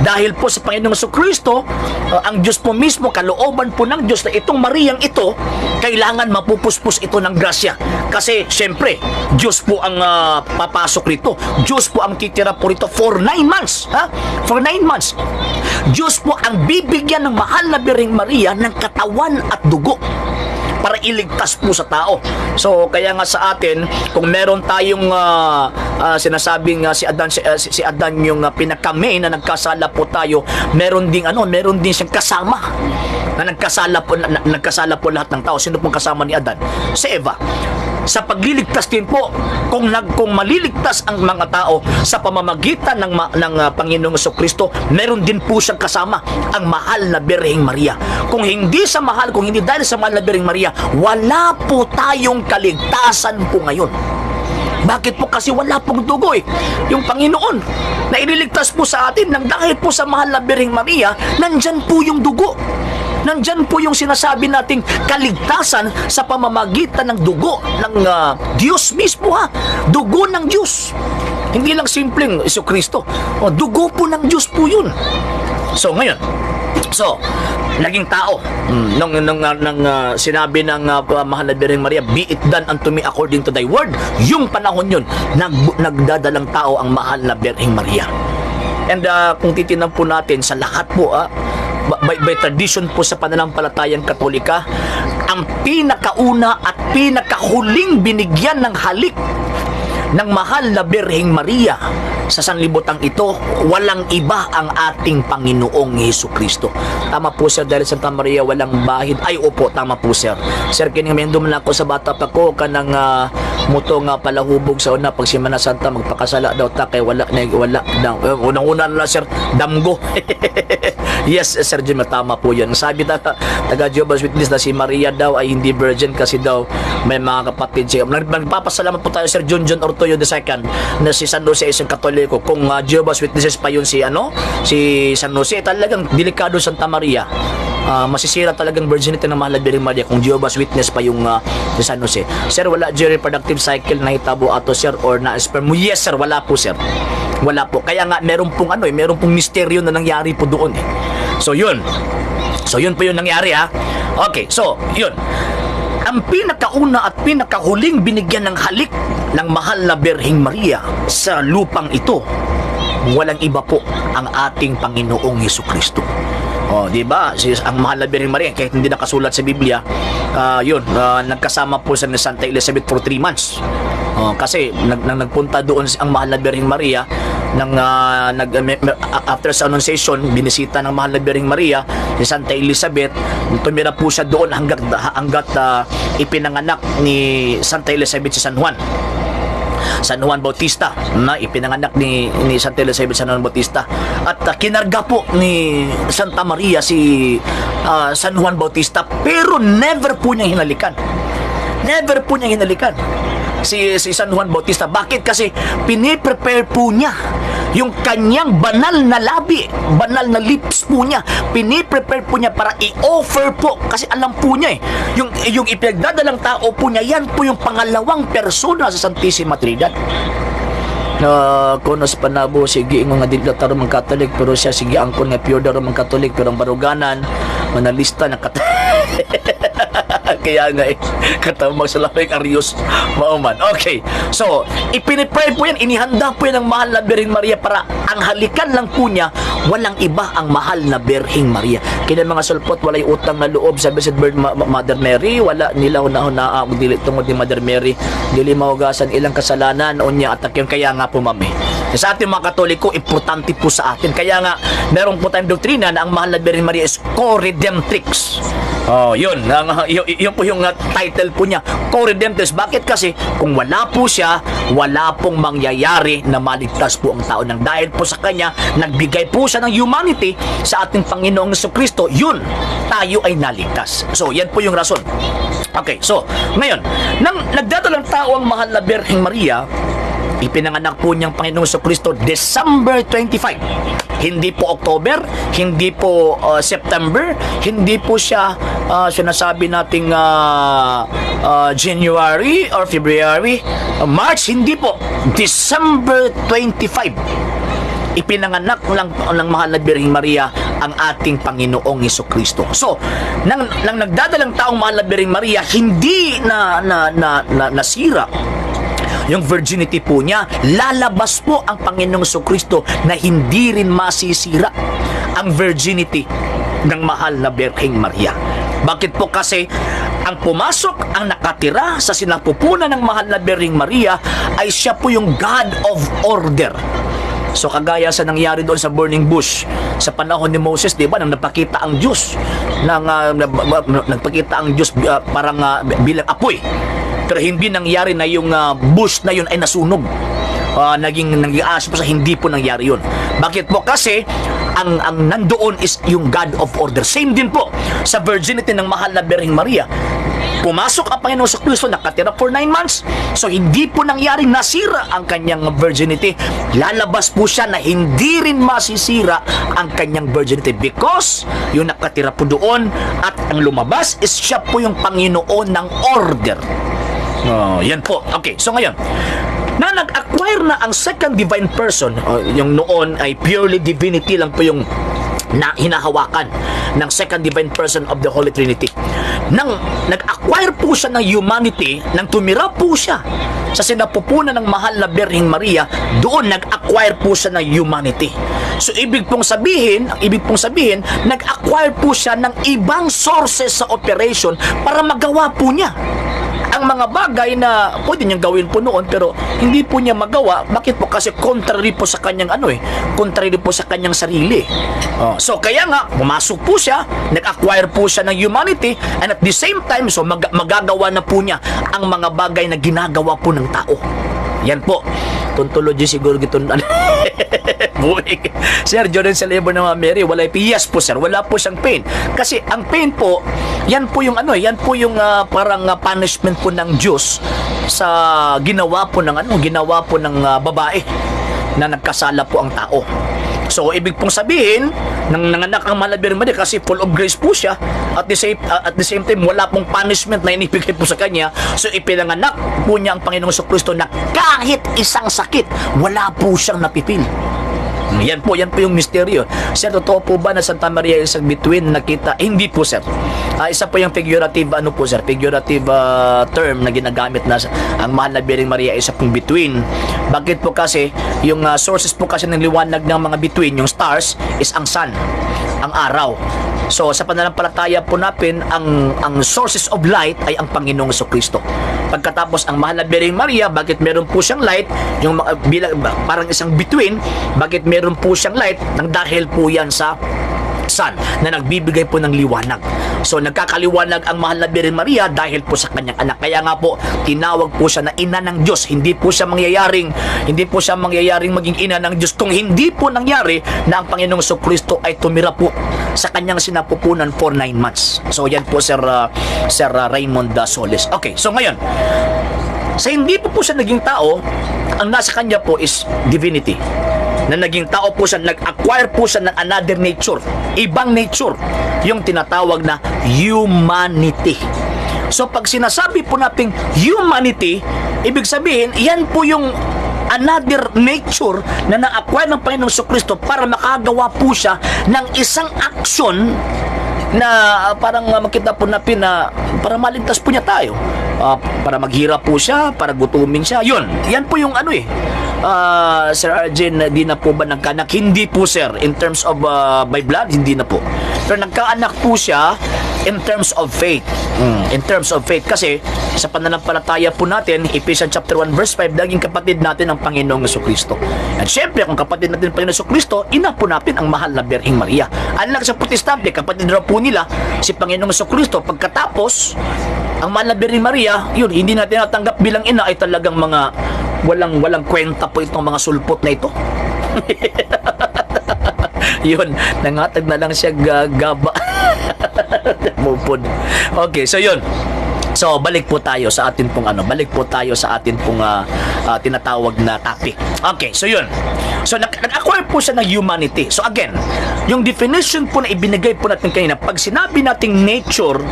Dahil po sa Panginoong Kristo, ang Diyos po mismo, kalooban po ng Diyos na itong Mariang ito, kailangan mapupuspos ito ng grasya. Kasi, siyempre, Diyos po ang papasok rito. Diyos po ang titira po rito for 9 months. Ha? For 9 months. Diyos po ang bibigyan ng mahal na Birheng Maria ng katawan at dugo para iligtas po sa tao. So kaya nga sa atin, kung meron tayong sinasabing si Adan yung pinaka-main na nagkasala po tayo, meron ding ano, meron din siyang kasama na nagkasala po lahat ng tao. Sino pong kasama ni Adan? Si Eva. Sa pagliligtas din po, kung maliligtas ang mga tao sa pamamagitan ng Panginoong Kristo, meron din po siyang kasama, ang mahal na Birheng Maria. Kung hindi dahil sa mahal na Birheng Maria, wala po tayong kaligtasan po ngayon. Bakit po? Kasi wala pong dugo eh. Yung Panginoon na ililigtas po sa atin nang dahil po sa mahal na Birheng Maria, nandyan po yung dugo. Nandyan po yung sinasabi nating kaligtasan sa pamamagitan ng dugo ng Diyos mismo ha. Dugo ng Diyos. Hindi lang simpleng Hesu Kristo. O, dugo po ng Diyos po yun. So ngayon, so, naging tao. Nung sinabi ng mahal na Birheng Maria, "Be it done unto me according to thy word," yung panahon yun, nagdadalang tao ang mahal na Birheng Maria. And kung titingnan po natin sa lahat po, by tradition po sa pananampalatayang Katolika, ang pinakauna at pinakahuling binigyan ng halik ng mahal na Birheng Maria sa sanlibutang ito, walang iba ang ating Panginoong Hesu Kristo. Tama po, sir, dahil Santa Maria walang bahid. Ay, opo, tama po, sir. Sir, kining mendom na ako sa bata pa ko, kanang muto nga palahubog sa una pag Semana Santa magpakasala daw ta kay wala na wala na. Unang-una na lang, sir, damgo. Yes, Sir Jim, tama po yun. Sabi ta, taga Jehovah's Witness na si Maria daw ay hindi virgin kasi daw may mga kapatid siya. Nagpapasalamat po tayo, Sir John John Ortoyo II, na si San Jose isang Katoliko. Kung Jehovah's Witnesses pa yun si ano, si San Jose, talagang delikado Santa Maria. Masisira talagang virginity ng mahal na Birheng Maria kung Jehovah's Witness pa yung si San Jose. Sir, wala dyan reproductive cycle na hitabo ato, sir, or na sperm? Yes, sir, wala po, sir. Wala po. Kaya nga meron pong ano eh, meron pong misteryo na nangyari po doon eh. So yun. So yun po yung nangyari ha. Okay, so yun. Ang pinakauna at pinakahuling binigyan ng halik ng mahal na Birheng Maria sa lupang ito, walang iba po ang ating Panginoong Hesu Kristo. Oh, di ba? Ang mahal na Birheng Maria, kahit hindi nakasulat sa Biblia, yun, nagkasama po sa ni Santa Elizabeth for 3 months. Oh, kasi nang nagpunta doon ang mahal na Birheng Maria nang nag me- me- after sa Annunciation, binisita ng mahal na Birheng Maria si Santa Elizabeth. Tumira po siya doon hanggat hanggat ipinanganak ni Santa Elizabeth si San Juan. San Juan Bautista na ipinanganak ni Santa Elizabeth, San Juan Bautista, at kinarga po ni Santa Maria si San Juan Bautista, pero never po niya hinalikan. Never po niya hinalikan si San Juan Bautista. Bakit? Kasi piniprepare po niya yung kanyang banal na labi, banal na lips po niya. Piniprepare po niya para i-offer po kasi alam po niya eh. Yung ipinagdadalang tao po niya, yan po yung pangalawang persona sa Santissima Trinidad. Na kuno sa Panabo sige ingon nga dili ta Roman Catholic, pero siya sige angkon nga pure daw Roman Catholic, pero ang baruganan manalista ng kat. Kaya nga eh, katamag sa lamig Arius mauman. Okay, so, ipinipray po yan, inihanda po yan ng mahal na Birheng Maria para ang halikan lang po niya, walang iba ang mahal na Birheng Maria. Kaya mga sulpot, walay utang na loob sa Blessed Bird Mother Mary, wala nila una-una dili tungod ni Mother Mary, dili mahugasan ilang kasalanan unya at yung kaya nga po, mami. Sa ating mga Katoliko, importante po sa atin. Kaya nga, meron po tayong doktrina na ang mahal na Birhen Maria is co-redemptrix. Oh, yun. Yun po yung title po niya, co-redemptrix. Bakit? Kasi kung wala po siya, wala pong mangyayari na maligtas po ang tao. Nang dahil po sa kanya, nagbigay po siya ng humanity sa ating Panginoong Kristo. Yun, tayo ay naligtas. So, yan po yung rason. Okay, so, ngayon, nang nagdadalang tao ang mahal na Birheng Maria, ipinanganak po niyang Panginoong Kristo December 25. Hindi po October, hindi po September, hindi po siya sinasabi nating January or February, March, hindi po. December 25 ipinanganak ng mahal na Birheng Maria ang ating Panginoong Kristo. So, nang nagdadalang taong mahal na Birheng Maria, hindi na nasira yung virginity po niya, lalabas po ang Panginoong Kristo na hindi rin masisira ang virginity ng mahal na Birheng Maria. Bakit po? Kasi ang pumasok, ang nakatira sa sinapupunan ng mahal na Birheng Maria ay siya po yung God of order. So kagaya sa nangyari doon sa burning bush sa panahon ni Moses, 'di ba, nang napakita ang Diyos nang nagpakita ang Diyos parang bilang apoy. Pero hindi nangyari na yung bush na yun ay nasunog. Naging naging aso po sa, hindi po nangyari yun. Bakit po? Kasi ang nandoon is yung God of order. Same din po sa virginity ng mahal na Birheng Maria. Pumasok ang Panginoon sa Kristo, nakatira for 9 months. So hindi po nangyaring nasira ang kanyang virginity. Lalabas po siya na hindi rin masisira ang kanyang virginity because yung nakatira po doon at ang lumabas is siya po yung Panginoon ng order. Oh, yan po. Okay, so ngayon, na nag-acquire na ang second divine person, oh, yung noon ay purely divinity lang po yung na hinahawakan ng second divine person of the Holy Trinity. Nang nag-acquire po siya ng humanity, nang tumira po siya sa sinapupunan ng mahal na Birheng Maria, doon nag-acquire po siya ng humanity. So ibig pong sabihin, ang ibig pong sabihin, nag-acquire po siya ng ibang sources sa operation para magawa po niya ang mga bagay na pwede niyang gawin po noon pero hindi po niya magawa. Bakit po? Kasi contrary po sa kanyang ano eh, contrary po sa kanyang sarili. Oh, so kaya nga pumasok po siya, nag-acquire po siya ng humanity, and at the same time, so magagawa na po niya ang mga bagay na ginagawa po ng tao. Yan po. Tuntology siguro gitun. Buhay. Sir, Jordan sa labor ng Mama Mary, wala pain. Yes po, sir, wala po siyang pain. Kasi ang pain po, yan po yung ano, yan po yung parang punishment po ng Diyos sa ginawa po ng ano, ginawa po ng babae na nagkasala po ang tao. So, ibig pong sabihin, nang nanganak ang mahal na Birhen Maria, kasi full of grace po siya, at the same time, wala pong punishment na inibigay po sa kanya. So, ipinanganak po niya ang Panginoong Kristo na kahit isang sakit, wala po siyang napi-feel. Yan po yung misteryo. Sir, totoo po ba na Santa Maria isang bituin na nakita? Eh, hindi po, sir. Isa po yung figurative, ano po, sir, figurative term na ginagamit na ang mahal na Birheng Maria ay isa pong bituin. Bakit po? Kasi yung sources po kasi ng liwanag ng mga bituin, yung stars, is ang sun, ang araw. So sa pananampalataya po natin, ang sources of light ay ang Panginoong Kristo. Pagkatapos ang mahal na Birheng Maria, bakit meron po siyang light? Yung bilang parang isang bituin, bakit meron po siyang light? Nang dahil po yan sa Sun na nagbibigay po ng liwanag. So nagkakaliwanag ang mahal na Birhen Maria dahil po sa kanyang anak. Kaya nga po tinawag po siya na ina ng Diyos. Hindi po siya mangyayaring maging ina ng Diyos kung hindi po nangyari na ang Panginoong Kristo ay tumira po sa kanyang sinapupunan for 9 months. So yan po, Sir Raymond Solis. Okay, so ngayon, sa hindi po po siya naging tao, ang nasa kanya po is divinity. Na naging tao po siya, nag-acquire po siya ng another nature, ibang nature, yung tinatawag na humanity. So pag sinasabi po nating humanity, ibig sabihin, yan po yung another nature na na-acquire ng Panginoong Kristo para makagawa po siya ng isang aksyon na parang makita po natin na para maligtas po niya tayo. Para maghirap po siya, para gutumin siya. Yun, yan po yung ano eh. Sir Arjen, di na po ba nagkaanak? Hindi po, sir. In terms of by blood, hindi na po. Pero nagkaanak po siya in terms of faith. In terms of faith. Kasi sa pananampalataya po natin, Ephesians chapter 1 verse 5, naging kapatid natin ang Panginoong Kristo. At syempre, kung kapatid natin ang Panginoong Kristo, ina po natin ang mahal na Birheng Maria. Unlike sa Protestante, kapatid raw po nila si Panginoong Kristo. Pagkatapos, ang mahal na Birheng Maria, yun, hindi natin natanggap bilang ina, ay talagang mga walang walang kwenta po itong mga sulpot na ito. Yun, nangatag na lang siya gaba. Mupod. Okay, so yun. So, balik po tayo sa atin pong ano, balik po tayo sa atin pong tinatawag na topic. Okay, so yun. So, nag-acquire po siya ng humanity. So, again, yung definition po na ibinigay po natin kanina, pag sinabi nating nature,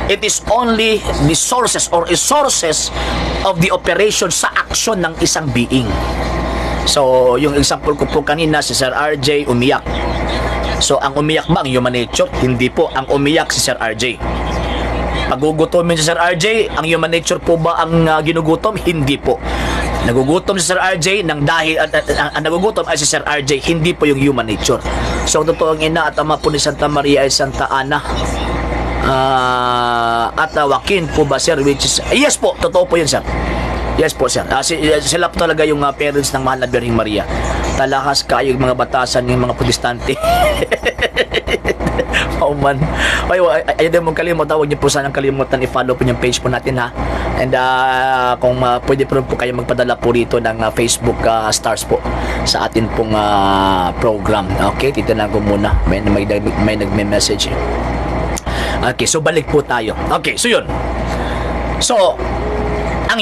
it is only the sources or sources of the operation sa action ng isang being. So, yung example ko po kanina, si Sir RJ umiyak. So, ang umiyak ba ang human nature? Hindi po. Ang umiyak si Sir RJ. Pagugutomin si Sir RJ, ang human nature po ba ang ginugutom? Hindi po. Nagugutom si Sir RJ nang dahil ang nagugutom ay si Sir RJ, hindi po yung human nature. So, ang totoong ina at ama po ni Santa Maria ay Santa Ana. At Joaquin po ba, sir, which is, yes po, totoo po yun, sir. Yes po, sir. Sila po talaga yung parents ng mahal na Birheng Maria. Talakas kayo yung mga batasan ng mga Protestante. Oh man. Ay, ayaw din mong kalimutan. Huwag niyo po sanang kalimutan i-follow po yung page po natin ha. And kung pwede po kayo magpadala po rito ng Facebook stars po sa atin pong program. Okay, titignan ko muna. May nagme-message eh. Okay, so balik po tayo. Okay, so yun. So, ang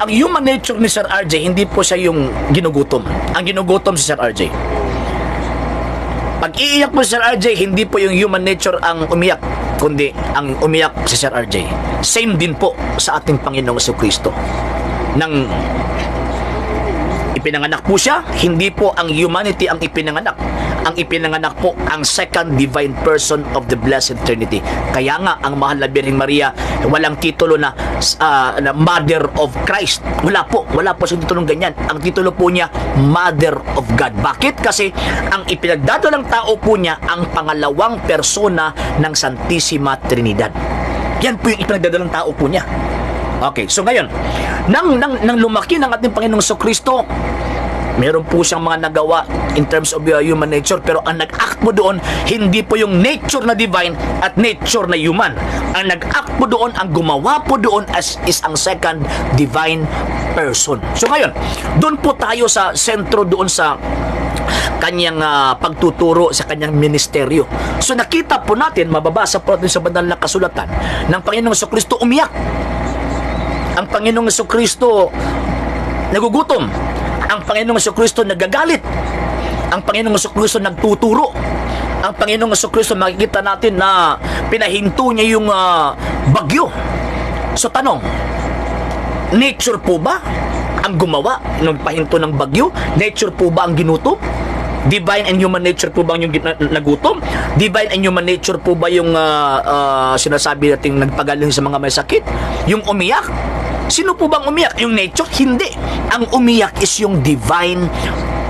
human nature ni Sir RJ, hindi po siya yung ginugutom. Ang ginugutom si Sir RJ. Pag iiyak po si Sir RJ, hindi po yung human nature ang umiyak, kundi ang umiyak si Sir RJ. Same din po sa ating Panginoong Kristo. Nang ipinanganak po siya, hindi po ang humanity ang ipinanganak. Ang ipinanganak po ang second divine person of the Blessed Trinity. Kaya nga, ang mahal na Birheng Maria, walang titulo na Mother of Christ. Wala po. Wala po siyang titulong ganyan. Ang titulo po niya, Mother of God. Bakit? Kasi ang ipinagdadalang tao po niya ang pangalawang persona ng Santissima Trinidad. Yan po yung ipinagdadalang tao po niya. Okay, so ngayon, nang lumaki ng ating Panginoong Kristo, meron po siyang mga nagawa in terms of human nature, pero ang nag-act po doon, hindi po yung nature na divine at nature na human. Ang nag-act po doon, ang gumawa po doon is ang second divine person. So ngayon, doon po tayo sa sentro doon sa kanyang pagtuturo sa kanyang ministeryo. So nakita po natin, mababasa po natin sa banal na kasulatan ng Panginoong Kristo umiyak. Ang Panginoong Kristo nagugutom. Ang Panginoong Kristo nagagalit. Ang Panginoong Kristo nagtuturo. Ang Panginoong Kristo, makikita natin na pinahinto niya yung bagyo. So tanong, nature po ba ang gumawa ng pahinto ng bagyo? Nature po ba ang ginutom? Divine and human nature po ba yung nagutom? Divine and human nature po ba yung sinasabi nating nagpagaling sa mga may sakit? Yung umiyak? Sino po bang umiyak? Yung nature? Hindi. Ang umiyak is yung divine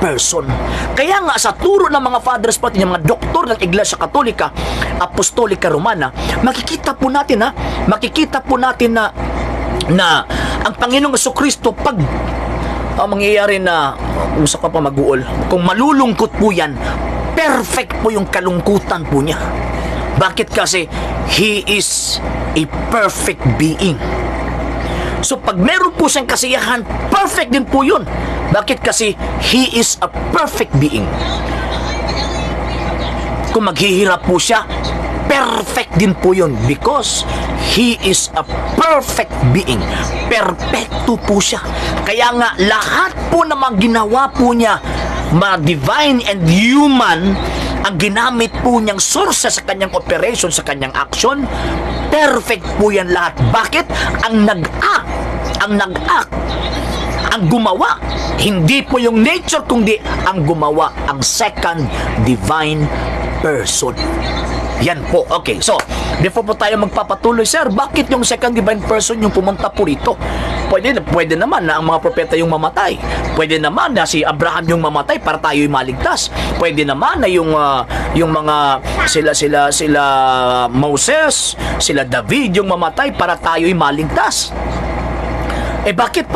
person. Kaya nga sa turo ng mga fathers po natin, yung mga doktor ng Iglesia Katolika, Apostolika Romana, makikita po natin ha, makikita po natin na na ang Panginoong Kristo, pag ang mangyayari na gusto ka pa mag-uol, kung malulungkot po yan, Perfect po yung kalungkutan po niya. Bakit? Kasi He is a perfect being. So pag meron po siyang kasiyahan, perfect din po yun. Bakit? Kasi He is a perfect being. Kung maghihirap po siya, perfect din po yun because He is a perfect being. Perpekto po siya. Kaya nga lahat po ng mga ginawa po niya, mga divine and human, ang ginamit po niyang source sa kanyang operation, sa kanyang action, perfect po yan lahat. Bakit? Ang nag-act, ang gumawa, hindi po yung nature, kundi ang gumawa, ang second divine person. Yan po. Okay, so, before po tayo magpapatuloy, sir, bakit yung second divine person yung pumunta po rito? Pwede naman na ang mga propeta yung mamatay. Pwede naman na si Abraham yung mamatay para tayo'y maligtas. Pwede naman na yung mga sila Moses, sila David yung mamatay para tayo'y maligtas. Eh bakit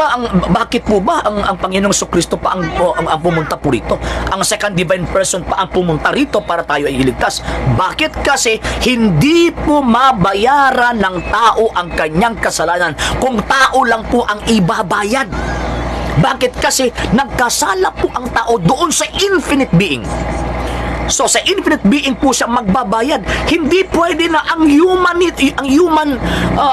po ba ang Panginoong Kristo pa ang pumunta po rito? Ang second divine person pa ang pumunta rito para tayo ay iligtas. Bakit? Kasi hindi po mabayaran ng tao ang kanyang kasalanan kung tao lang po ang ibabayad. Bakit? Kasi nagkasala po ang tao doon sa infinite being. So sa infinite being po siya magbabayad. Hindi pwede na ang human,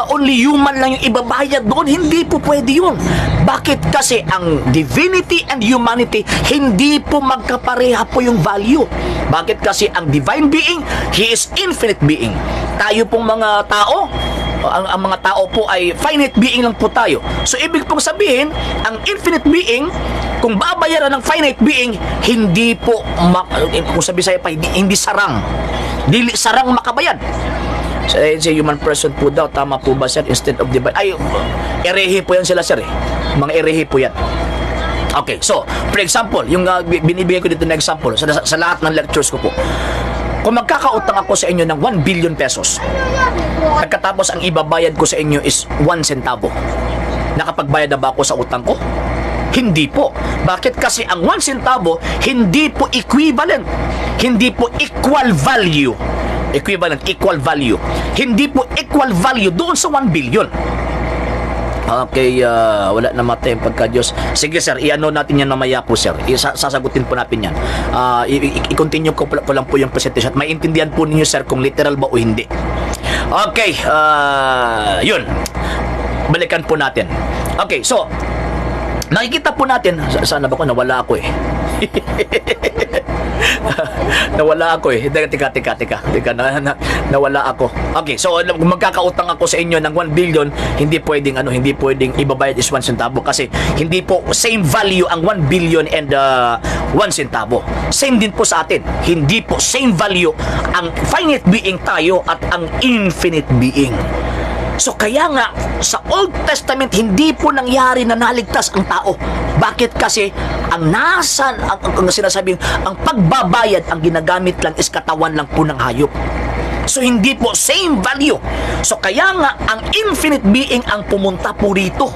only human lang yung ibabayad doon. Hindi po pwede yun. Bakit? Kasi ang divinity and humanity, hindi po magkapareha po yung value. Bakit? Kasi ang divine being, He is infinite being. Tayo pong mga tao, ang mga tao po ay finite being lang po tayo. So ibig pong sabihin, ang infinite being, kung babayaran ng finite being, hindi po, kung sabi sa'yo pa, hindi sarang. Dili sarang makabayad. So, eh, si human person po daw, tama po ba, sir, instead of divine? Ay, erehe po yan sila, sir, eh. Mga erehe po yan. Okay, so, for example, yung binibigay ko dito na example, sa lahat ng lectures ko po, kung magkakautang ako sa inyo ng 1 billion pesos, pagkatapos ang ibabayad ko sa inyo is 1 centavo, nakapagbayad na ba ako sa utang ko? Hindi po. Bakit? Kasi ang 1 centavo, hindi po equivalent. Hindi po equal value. Equivalent, equal value. Hindi po equal value doon sa 1 billion. Okay, wala na matay ang pagka-Diyos. Sige sir, i-ano natin yan mamaya po, sir. Sasagutin po natin yan. I-continue ko lang po yung presentation at maintindihan po ninyo, sir, kung literal ba o hindi. Okay, yun. Balikan po natin. Okay, so, nakikita po natin, sana ba ko, nawala ako eh. Nawala ako eh. Teka, teka, teka, teka. Teka, nawala ako. Okay, so kung magkakautang ako sa inyo ng 1 billion, hindi pwedeng ibabayad is 1 centavo kasi hindi po same value ang 1 billion and 1 centavo. Same din po sa atin. Hindi po same value ang finite being tayo at ang infinite being. So kaya nga sa Old Testament, hindi po nangyari na naligtas ang tao. Bakit? Kasi ang nasa ang sinasabing ang pagbabayad, ang ginagamit lang is katawan lang po ng hayop. So hindi po same value. So kaya nga ang infinite being ang pumunta po rito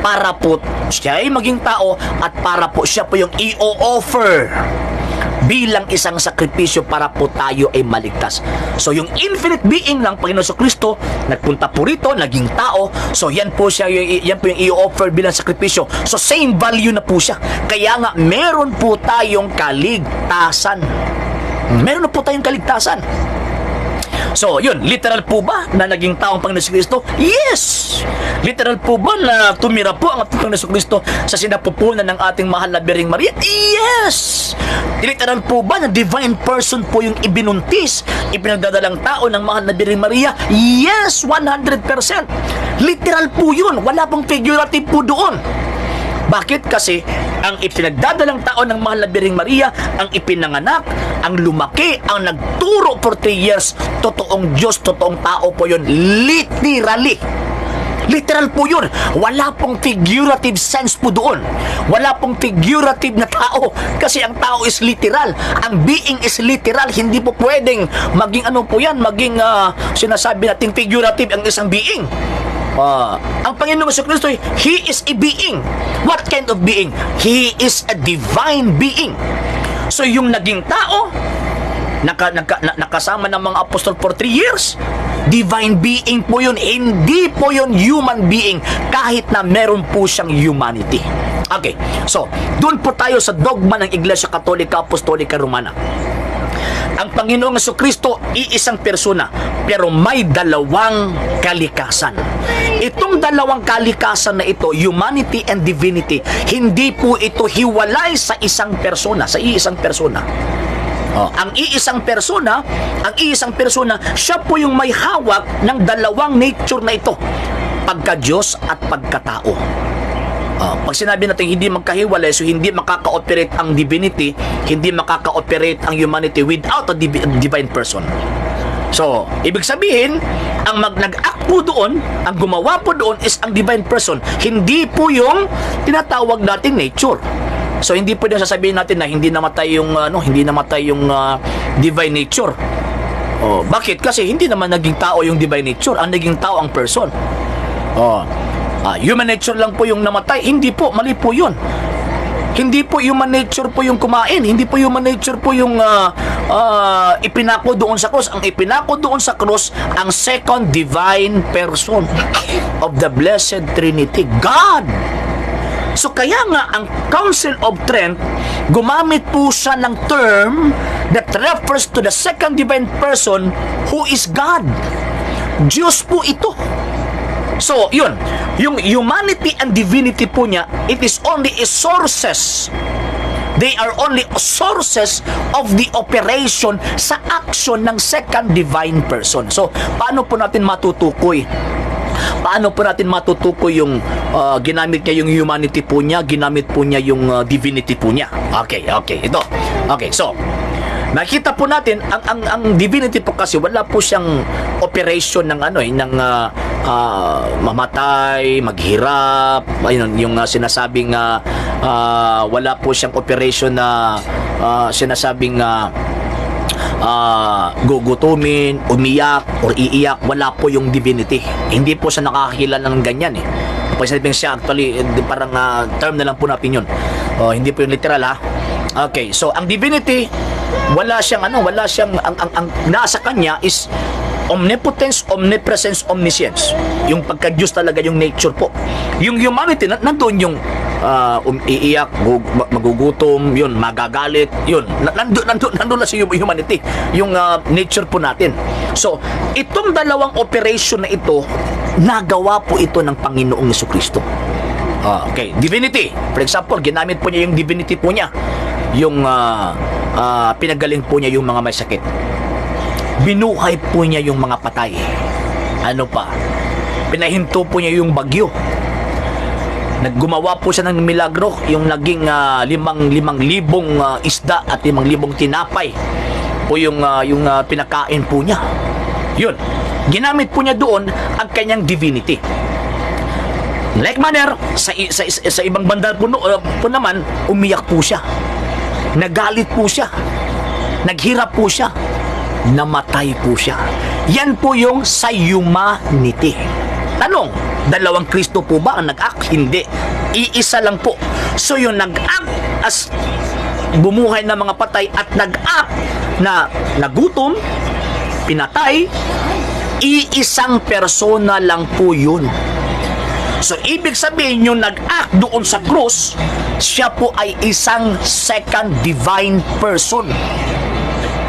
para po siya ay maging tao at para po siya po yung i-offer bilang isang sakripisyo para po tayo ay maligtas. So yung infinite being ng Panginoon Kristo, nagpunta po rito, naging tao. So yan po yung i-offer bilang sakripisyo. So same value na po siya. Kaya nga meron po tayong kaligtasan. Meron na po tayong kaligtasan. So, yun, literal po ba na naging taong Panginoon Kristo? Yes! Literal po ba na tumira po ang ating Panginoon Kristo sa sinapupunan ng ating mahal na Birheng Maria? Yes! Literal po ba na divine person po yung ibinuntis, ipinagdadalang tao ng mahal na Birheng Maria? Yes! 100%! Literal po yun. Wala pong figurative po doon. Bakit? Kasi ang ipinagdadalang tao ng mahal na Birheng Maria, ang ipinanganak, ang lumaki, ang nagturo for 3 years, totoong Diyos, totoong tao po yun. Literally. Literal po yun. Wala pong figurative sense po doon. Wala pong figurative na tao. Kasi ang tao is literal. Ang being is literal. Hindi po pwedeng maging ano po yan, maging sinasabi nating figurative ang isang being. Ang Panginoong Kristo, He is a being. What kind of being? He is a divine being. So yung naging tao, Nakasama ng mga apostol for 3 years. Divine being po yun. Hindi po yun human being kahit na meron po siyang humanity. Okay, so doon po tayo sa dogma ng Iglesia Katolika Apostolika Romana. Ang Panginoong Kristo, iisang persona, pero may dalawang kalikasan. Itong dalawang kalikasan na ito, humanity and divinity, hindi po ito hiwalay sa isang persona, sa iisang persona. Oh, ang iisang persona, siya po yung may hawak ng dalawang nature na ito, pagka-Diyos at pagkatao. Pag sinabi natin hindi magkahiwalay, so hindi makaka-operate ang divinity, hindi makaka-operate ang humanity without a divine person. So, ibig sabihin, ang nag-act po doon, ang gumawa po doon is ang divine person. Hindi po yung tinatawag nating nature. So, hindi po din sasabihin natin na hindi namatay yung divine nature. Oh, bakit? Kasi hindi naman naging tao yung divine nature, ang naging tao ang person. Oh. Human nature lang po yung namatay. Hindi po, mali po 'yun. Hindi po human nature po yung kumain. Hindi po human nature po yung ipinako doon sa cross. Ang ipinako doon sa cross, ang second divine person of the Blessed Trinity, God. So kaya nga ang Council of Trent, gumamit po siya ng term that refers to the second divine person who is God. Diyos po ito. So, yun. Yung humanity and divinity po niya, it is only a sources. They are only sources of the operation sa action ng second divine person. So, paano po natin matutukoy? Paano po natin matutukoy yung ginamit niya yung humanity po niya, ginamit po niya yung divinity po niya? Okay. Ito. Okay, so, nakita po natin ang divinity po kasi, wala po siyang operation ng ano eh, ng mamatay, maghirap, ayun yung sinasabing wala po siyang operation na sinasabing gugutumin, umiyak, or iiyak, wala po yung divinity. Hindi po siya nakakakilala ng ganyan eh. Pag sinabing siya, actually, parang term na lang po natin yun. Oh, hindi po yung literal ha. Okay, so ang divinity, wala siyang ano, wala siyang, ang nasa kanya is omnipotence, omnipresence, omniscience. Yung pagka-Diyos talaga, yung nature po. Yung humanity, nandun yung iiyak, magugutom, yun, magagalit, yun. Nandun na si humanity, yung nature po natin. So, itong dalawang operation na ito, nagawa po ito ng Panginoong Kristo. Okay, divinity. For example, ginamit po niya yung divinity po niya. Yung pinagaling po niya yung mga may sakit. Binuhay po niya yung mga patay. Ano pa? Pinahinto po niya yung bagyo. Naggumawa po siya ng milagro, yung naging 5,000 isda at 5,000 tinapay po yung pinakain po niya. Yun. Ginamit po niya doon ang kanyang divinity. Like manner, sa ibang banda po, no, po naman, umiyak po siya. Nagalit po siya. Naghirap po siya. Namatay po siya. Yan po yung sa humanity. Tanong, dalawang Kristo po ba ang nag-act? Hindi. Iisa lang po. So yung nag-act as bumuhay ng mga patay at nag-act na nagutom, pinatay, iisang persona lang po yun. So, ibig sabihin, yung nag-act doon sa krus, siya po ay isang second divine person.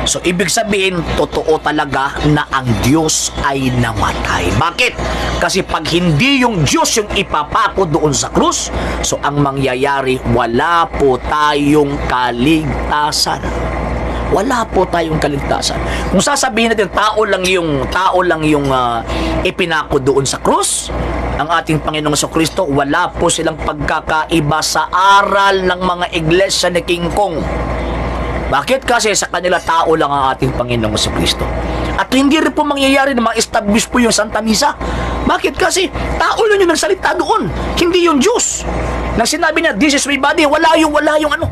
So, ibig sabihin, totoo talaga na ang Diyos ay namatay. Bakit? Kasi pag hindi yung Diyos yung ipapako doon sa krus, so ang mangyayari, wala po tayong kaligtasan. Wala po tayong kaligtasan. Kung sasabihin natin tao lang yung ipinako doon sa krus, ang ating Panginoong Kristo, wala po silang pagkakaiba sa aral ng mga iglesia ni King Kong. Bakit? Kasi sa kanila, tao lang ang ating Panginoong Kristo. At hindi rin po mangyayari na ma-establish po yung Santa Misa. Bakit? Kasi tao lang yung nagsalita doon, hindi yung Diyos. Nang sinabi niya, "This is my body," wala yung ano,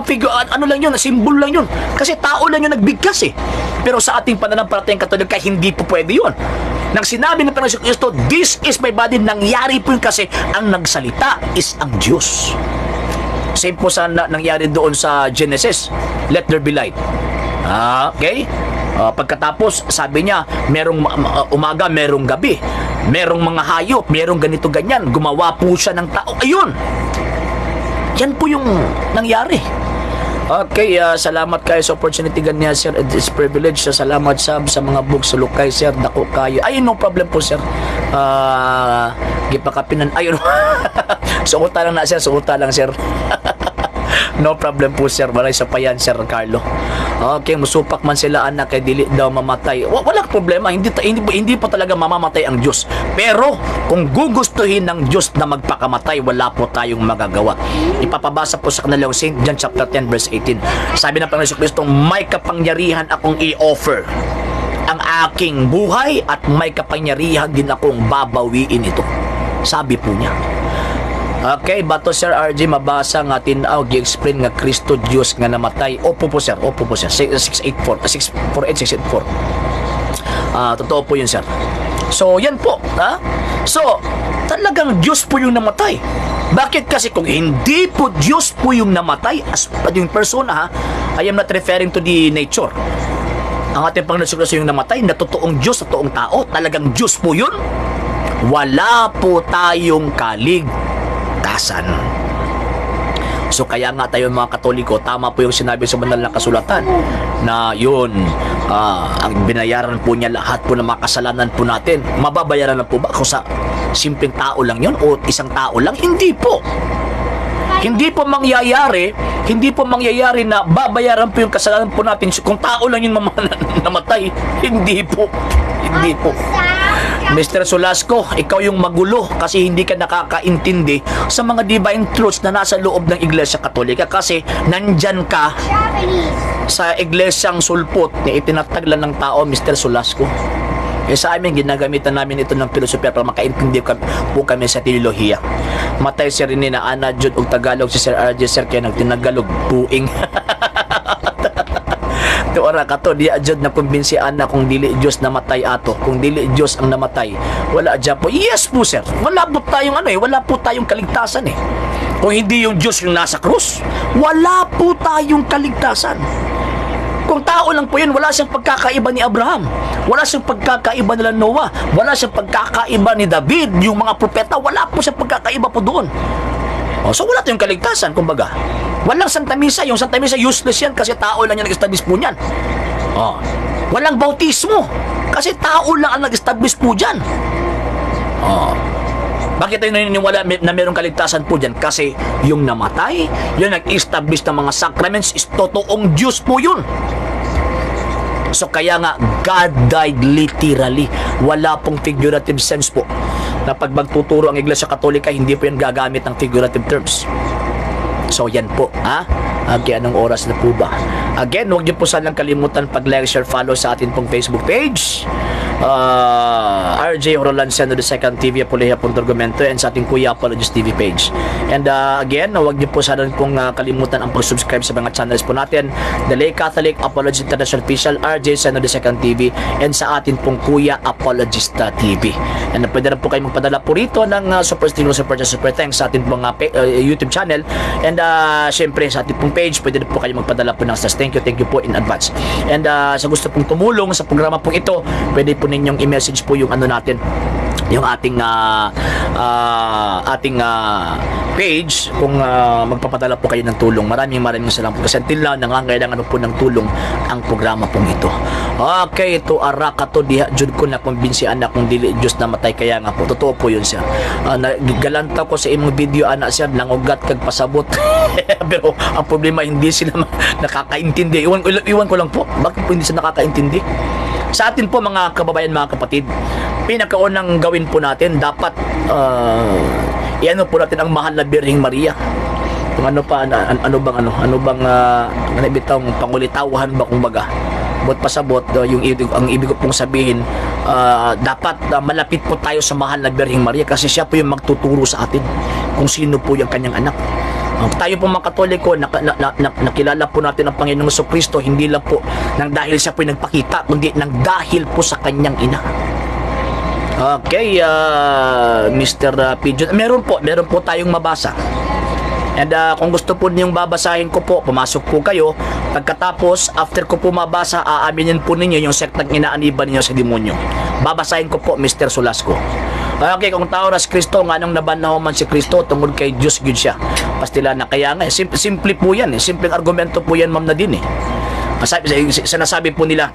figure, ano lang yun, symbol lang yun. Kasi tao lang yung nagbigkas eh. Pero sa ating pananampalatayang Katolika, hindi po pwede yun. Nang sinabi ng Panginoon Kristo, "This is my body," nangyari po yun kasi ang nagsalita is ang Diyos. Same po sa nangyari doon sa Genesis. "Let there be light." Ah, okay? Ah, pagkatapos, sabi niya, merong umaga, merong gabi. Merong mga hayop, merong ganito ganyan. Gumawa po siya ng tao. Ayun! Yan po yung nangyari. Okay, salamat kayo sa opportunity ganyan, sir. It is privilege. Salamat sab sa mga books sa lukay, sir. Dako kayo. Ay, no problem po, sir. Gipakapinan. Ayun. Suota lang na, sir. Suota lang, sir. No problem po, sir. Walay sa payan, Sir Carlo. Okay, musupak man sila anak kay dili daw mamatay. Walang problema, hindi hindi po talaga mamamatay ang Diyos. Pero kung gugustuhin ng Diyos na magpakamatay, wala po tayong magagawa. Ipapabasa po sa kanila yung St. John chapter 10 verse 18. Sabi ng Panginoon Kristo, "May kapangyarihan akong i-offer ang aking buhay at may kapangyarihan din akong babawiin ito." Sabi po niya. Okay, bato, Sir RJ, mabasa nga tin-aw gi-explain nga Kristo Dios nga namatay. Opo po, sir, opo po, sir. 684, 648 684. Ah, totoo po 'yun, sir. So, yan po, ha? So, talagang Diyos po yung namatay. Bakit? Kasi kung hindi po Diyos po yung namatay as yung persona ha, I am not referring to the nature. Ang ating Panginoon Kristo yung namatay na totoong Diyos, totoong tao, talagang Diyos po yun. Wala po tayong kaligtasan. So kaya nga tayo mga Katoliko, tama po yung sinabi sa banal na kasulatan na yun, ang binayaran po niya lahat po ng mga kasalanan po natin. Mababayaran na po ba kung sa simpleng tao lang yun o isang tao lang? Hindi po. Hindi po mangyayari na babayaran po yung kasalanan po natin kung tao lang yung namatay. Hindi po. Hindi po. Mr. Solasco, ikaw yung magulo kasi hindi ka nakakaintindi sa mga divine truths na nasa loob ng Iglesia Katolika kasi nandyan ka Japanese. Sa iglesyang sulpot na itinatag lang ng tao, Mr. Solasco. Eh sa amin, ginagamitan namin ito ng filosofiya para makaintindi po kami sa teolohiya. Matay si Rene na ana jud og Tagalog si Sir RJ, sir, kaya nagtinagalog buing. Tuara ka to, di jud na kumbinsi ana kung dili Dios namatay ato. Kung dili Dios ang namatay, wala dyan po. Yes po, sir. Wala po tayong ano eh, wala po tayong kaligtasan eh. Kung hindi yung Diyos yung nasa krus, wala po tayong kaligtasan. Kung tao lang po yun, wala siyang pagkakaiba ni Abraham. Wala siyang pagkakaiba nila Noah. Wala siyang pagkakaiba ni David, yung mga propeta. Wala po siyang pagkakaiba po doon. O, so wala tayong kaligtasan, kumbaga. Walang Santa Misa. Yung Santa Misa, useless yan kasi tao lang yung nag-establish po niyan. O, walang bautismo kasi tao lang ang nag-establish po dyan. O, bakit tayo naniniwala na merong kaligtasan po dyan? Kasi yung namatay, yung nag-establish ng mga sacraments is totoong Diyos po yun. So kaya nga, God died literally. Wala pong figurative sense po. Na pag magtuturo ang Iglesia Katolika, hindi po yan gagamit ng figurative terms. So yan po, ha? Okay, anong oras na po ba? Again, huwag niyo po sanang kalimutan pag-like, share, follow sa atin pong Facebook page. RJ Roland Seno the Second TV, Apuleha Argumento, and sa ating Kuya Apologist TV page. And again, huwag niyo po sanang pong kalimutan ang pag-subscribe sa mga channels po natin. The Lay Catholic, Apologist International Official, RJ Seno the Second TV, and sa atin pong Kuya Apologista TV. And pwede rin po kayo magpadala po rito ng super sticker, super chat, super thanks sa ating pong YouTube channel. And syempre sa ating pong page, pwede rin po kayo magpadala po ng stars. Thank you po in advance. And sa gusto pong tumulong sa programa pong ito, pwede po ninyong i-message po yung ano natin, yung ating page kung magpapadala po kayo ng tulong. Maraming maraming salamat po kasi until now nangangailangan po ng tulong ang programa pong ito. Okay, ito ara ka to diha jud ko na kumbinsi anak kung dili Diyos namatay. Kaya nga po totoo po yun, sir. Galanta ko sa imong video ana, sir, nangugat kag pasabot. Pero ang problema, hindi sila nakakaintindi. Iwan ko lang po bakit po hindi sila nakakaintindi. Sa atin po mga kababayan, mga kapatid, pinakaunang gawin po natin, dapat iano po natin ang mahal na Birheng Maria. Kung ano pa, ano, ano bang ano, ano bang ano bitawng pangulitawahan ba kumbaga. But pasabot, ang ibig ko pong sabihin, dapat malapit po tayo sa mahal na Birheng Maria kasi siya po yung magtuturo sa atin kung sino po yung kanyang anak. Tayo po mga Katoliko, nakilala po natin ang Panginoong Kristo hindi lang po nang dahil siya po yung nagpakita, kundi nang dahil po sa kanyang ina. Okay, Mr. Pigeon, meron po tayong mabasa. And kung gusto po ninyong babasahin ko po, pumasok po kayo. Pagkatapos, after ko po mabasa, aaminin po ninyo yung sektang inaaniban ninyo sa demonyo. Babasahin ko po, Mr. Solasco. Okay, kung tao ras Kristo, nga nung nabanhaw man si Kristo, tungod kay Diyos gyud siya. Pastila na kaya nga, eh, simple po yan. Eh. Simpleng argumento po yan, Ma'am Nadine. Eh. Sinasabi po nila,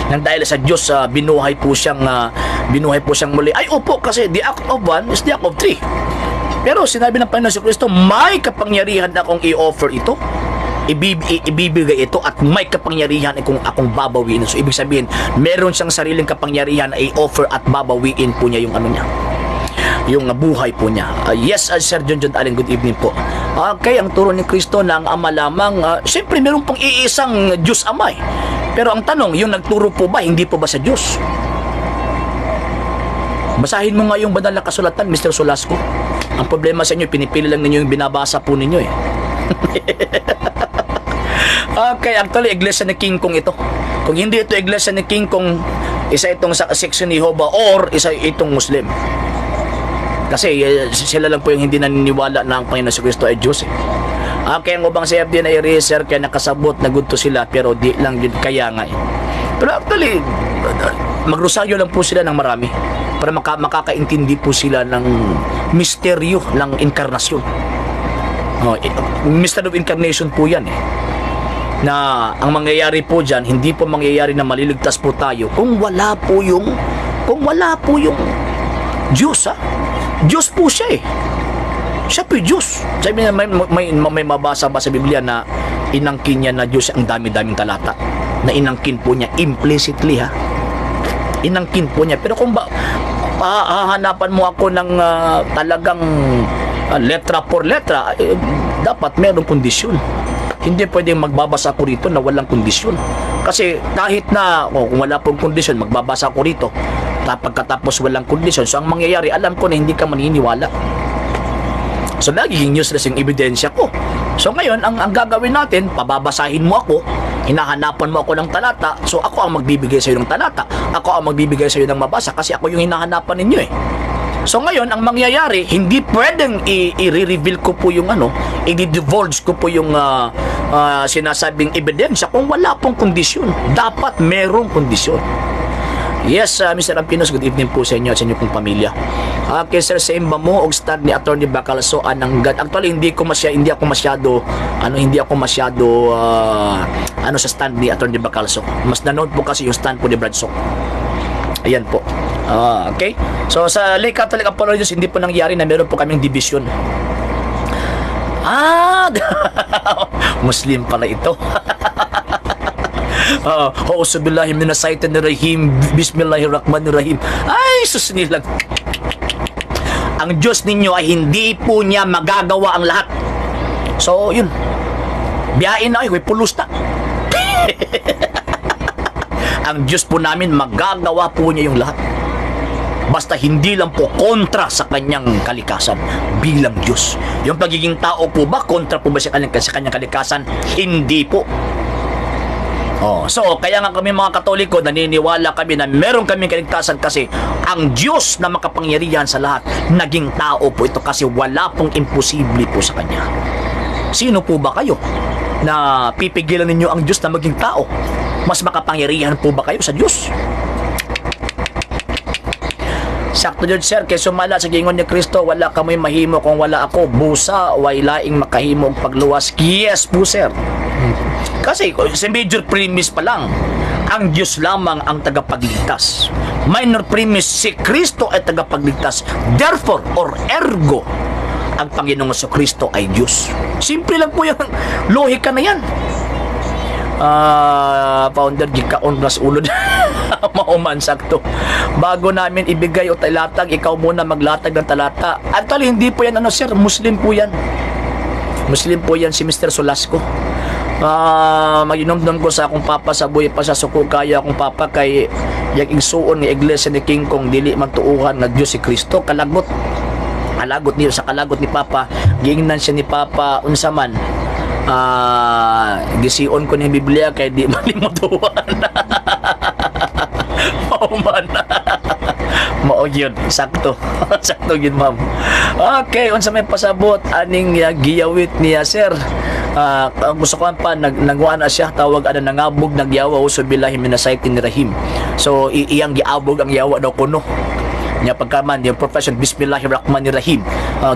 nang dahil sa Diyos, binuhay po siyang muli. Ay opo, kasi the act of one is the act of three. Pero sinabi ng Panginoon si Kristo, may kapangyarihan akong i-offer ito. Ibibigay ito at may kapangyarihan kung akong babawiin. So ibig sabihin, meron siyang sariling kapangyarihan na i-offer at babawiin po niya yung ano niya, yung buhay po niya. Yes, Sir John John Allen, good evening po. Okay, ang turo ni Kristo na ang Ama lamang, siyempre meron pong iisang Diyos Ama eh. Pero ang tanong, yung nagturo po ba, hindi po ba sa Diyos? Basahin mo nga yung banal na kasulatan, Mr. Solasco. Ang problema sa inyo, pinipili lang ninyo yung binabasa po ninyo eh. Okay, actually, Iglesia ni King Kong ito. Kung hindi ito Iglesia ni King Kong, isa itong sa section ni Jehovah or isa itong Muslim. Kasi eh, sila lang po yung hindi naniniwala na ang Panginoon si Kristo ay Diyos eh. Okay, ang ubang CFD na eraser kaya nakasabot na good to sila pero di lang yun kaya nga eh. Pero actually, magrosaryo lang po sila ng marami para makakaintindi po sila ng misteryo ng inkarnasyon. Oh, eh, mystery of incarnation po yan eh. Na ang mangyayari po dyan, hindi po mangyayari na maliligtas po tayo kung wala po yung Diyos ha. Diyos po siya eh. Siya po yung Diyos. Sabi niya, may mabasa ba sa Biblia na inangkin niya na Diyos ang dami-daming talata? Na inangkin po niya implicitly ha. Inangkin po niya. Pero kung ba, hahanapan mo ako ng talagang letra por letra, eh, dapat merong kondisyon. Hindi pwedeng magbabasa ako rito na walang kondisyon. Kasi kahit na oh, kung wala pong kondisyon, magbabasa ako rito. Pagkatapos walang kondisyon, so ang mangyayari, alam ko na hindi ka maniniwala. So magiging useless yung ebidensya ko. So ngayon, ang gagawin natin, pababasahin mo ako, hinahanapan mo ako ng talata, so ako ang magbibigay sa iyo ng talata. Ako ang magbibigay sa iyo ng mabasa kasi ako yung hinahanapan ninyo eh. So ngayon, ang mangyayari, hindi pwedeng i-reveal ko po yung ano, i-divulge ko po yung sinasabing ebidensya kung wala pong kondisyon. Dapat merong kondisyon. Yes, Mr. Ampinos, good evening po sa inyo at sa inyong pong pamilya. Okay, sir, same ba mo og stand ni Attorney Bacalso anang God? Actually, hindi ako masyado, ano sa stand ni Attorney Bacalso. Mas nanood po kasi yung stand po ni Brad Sok. Ayan po. Ah, okay? So, sa Lay Catholic Apologists, hindi po nangyari na meron po kaming division. Ah, Muslim pala ito. Uh, Auzubillahi minasyaitonirrajim. Bismillahirrahmanirrahim. Ay, sus nilang. Ang Diyos ninyo ay hindi po niya magagawa ang lahat. So, yun. Biyain na ay, pulos na. Ang Diyos po namin, magagawa po niya yung lahat. Basta hindi lang po kontra sa kanyang kalikasan bilang Diyos. Yung pagiging tao po ba, kontra po ba sa kanyang kalikasan? Hindi po. Oh, so kaya nga kami mga Katoliko naniniwala kami na meron kaming kaligtasan kasi ang Diyos na makapangyarihan sa lahat naging tao po ito kasi wala pong imposible po sa kanya. Sino po ba kayo na pipigilan ninyo ang Diyos na maging tao? Mas makapangyarihan po ba kayo sa Diyos? Sakto jud, sir, kay sumala sa gingon ni Kristo, wala kamoy mahimo kung wala ako, busa way laing makahimo og pagluwas. Yes po, sir. Kasi sa major premise pa lang, ang Diyos lamang ang tagapagligtas. Minor premise, si Kristo ay tagapagligtas. Therefore, or ergo, ang Panginoong Kristo ay Diyos. Simple lang po yung lohika na yan. Ah, founder gikaon ras ulod. Mao man, sakto. Bago namin ibigay o talatag, ikaw muna maglatag ng talata. Actually, hindi po yan ano sir, Muslim po yan. Muslim po yan si Mr. Solasco. Ah, maginomdom ko sa akong papa sa buhay pa sa suko kaya akong papa kay yang igsuon ni Iglesia ni King Kong dili man tuuhan nga Dios si Kristo kalagot. Kalagot niyo sa kalagot ni Papa, giingnan siya ni Papa unsa man gision ko ni Biblia kay di man mo tuwan. Mao man. Mao yun, sakto. Sakto yun, ma'am. Okay, unsa may pasabot aning giyawit niya, sir? Ang gusto ko pa nagwaan na siya, tawag ana, nangabog nagyawa, أعوذ بالله من الشيطان الرجيم. So iyang giabog ang yawa daw kuno. Nya pagkaman yung profession بسم الله الرحمن الرحيم.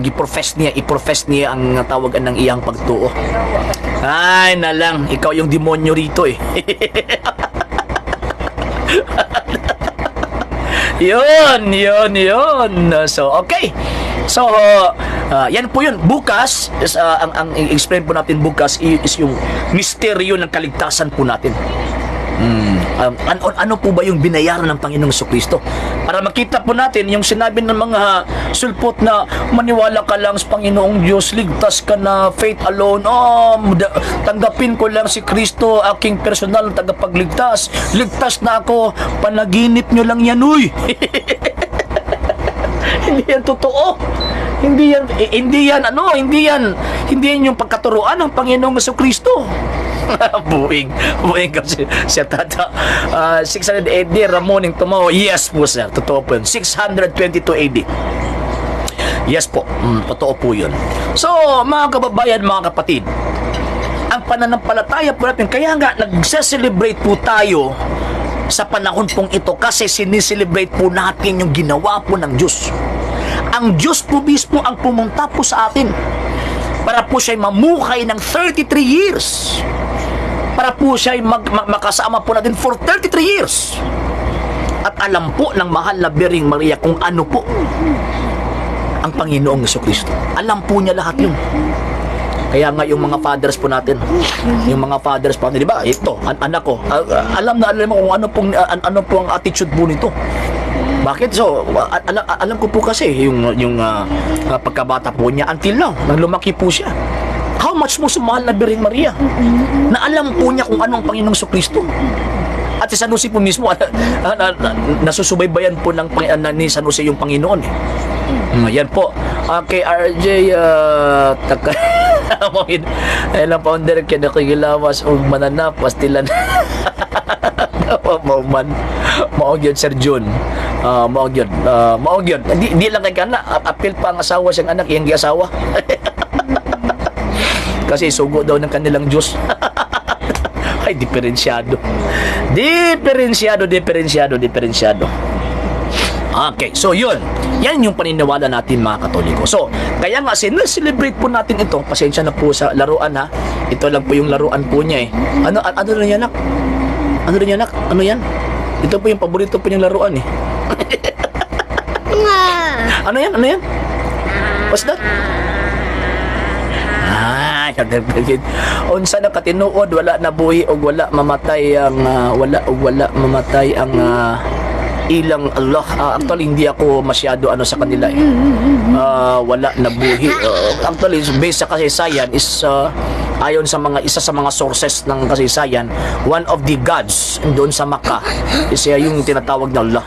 Gi-profess niya, i-profess niya ang tawag anang iyang pagtuo. Ay na lang, ikaw yung demonyo rito eh. Yun, yun, yun. So, okay. So, yan po yun. Bukas, is, ang explain po natin bukas is yung misteryo ng kaligtasan po natin. Ano po ba yung binayaran ng Panginoong Kristo? Para makita po natin yung sinabi ng mga sulpot na maniwala ka lang sa Panginoong Diyos, ligtas ka na, faith alone, oh, tanggapin ko lang si Kristo, aking personal na tagapagligtas, ligtas na ako, panaginip nyo lang yan, uy! Hindi yan totoo. Hindi yan, eh, hindi yan, ano, hindi yan yung pagkaturuan ng Panginoong Kristo. Buing, buing kasi siya tata. 600 AD, Ramon yung tumawa. Yes po, sir, totoo po yun. 622 AD. Yes po, totoo po yun. So, mga kababayan, mga kapatid, ang pananampalataya po natin, kaya nga nagse-celebrate po tayo sa panahon pong ito kasi sineselebrate po natin yung ginawa po ng Diyos. Ang Diyos po mismo ang pumunta po sa atin para po siya'y mamuhay ng 33 years. Para po siya'y makasama po natin for 33 years. At alam po ng mahal na Birheng Maria kung ano po ang Panginoong Kristo. Alam po niya lahat yun. Kaya nga yung mga fathers po natin, yung mga fathers po natin, di ba? Ito, anak ko, alam na alam mo kung ano po ang attitude po nito. Bakit? So, alam ko po kasi yung pagkabata po niya until now, nang lumaki po siya. How much mo sa mahal na Birheng Maria? Na alam po niya kung ano ang Panginoong Kristo. At si San Jose po mismo, nasusubaybayan po ni San Jose yung Panginoon. Eh. Yan po. Okay, RJ, taka, ilang founder kaya nakikilawas og mananap, pastilan. Mao man. Mao gyud, Sir Jun. Mao gyud. Mao gyud. Di lang kay kana, apil pa ang asawa siyang anak, iyang giasawa. Kasi sugo daw ng kanilang Diyos. Ay, diferensyado. Diferensyado, diferensyado, diferensyado. Okay, so yun. Yan yung paniniwala natin, mga Katoliko. So, kaya nga sineselebrate po natin ito. Pasensya na po sa laruan ha. Ito lang po yung laruan po niya eh. Ano rin yan, anak? Ano rin yan, anak? Ano yan? Ito po yung paborito po niyang laruan eh. Ano yan? Ano yan? What's that? Ah, unsa na katinuod, wala na buhi og wala mamatay ang ilang Allah? Actually, hindi ako masyado ano sa kanila eh. Wala na buhi. Actually, based sa kasaysayan is ayon sa mga isa sa mga sources ng kasaysayan, one of the gods doon sa Makkah is yung tinatawag na Allah.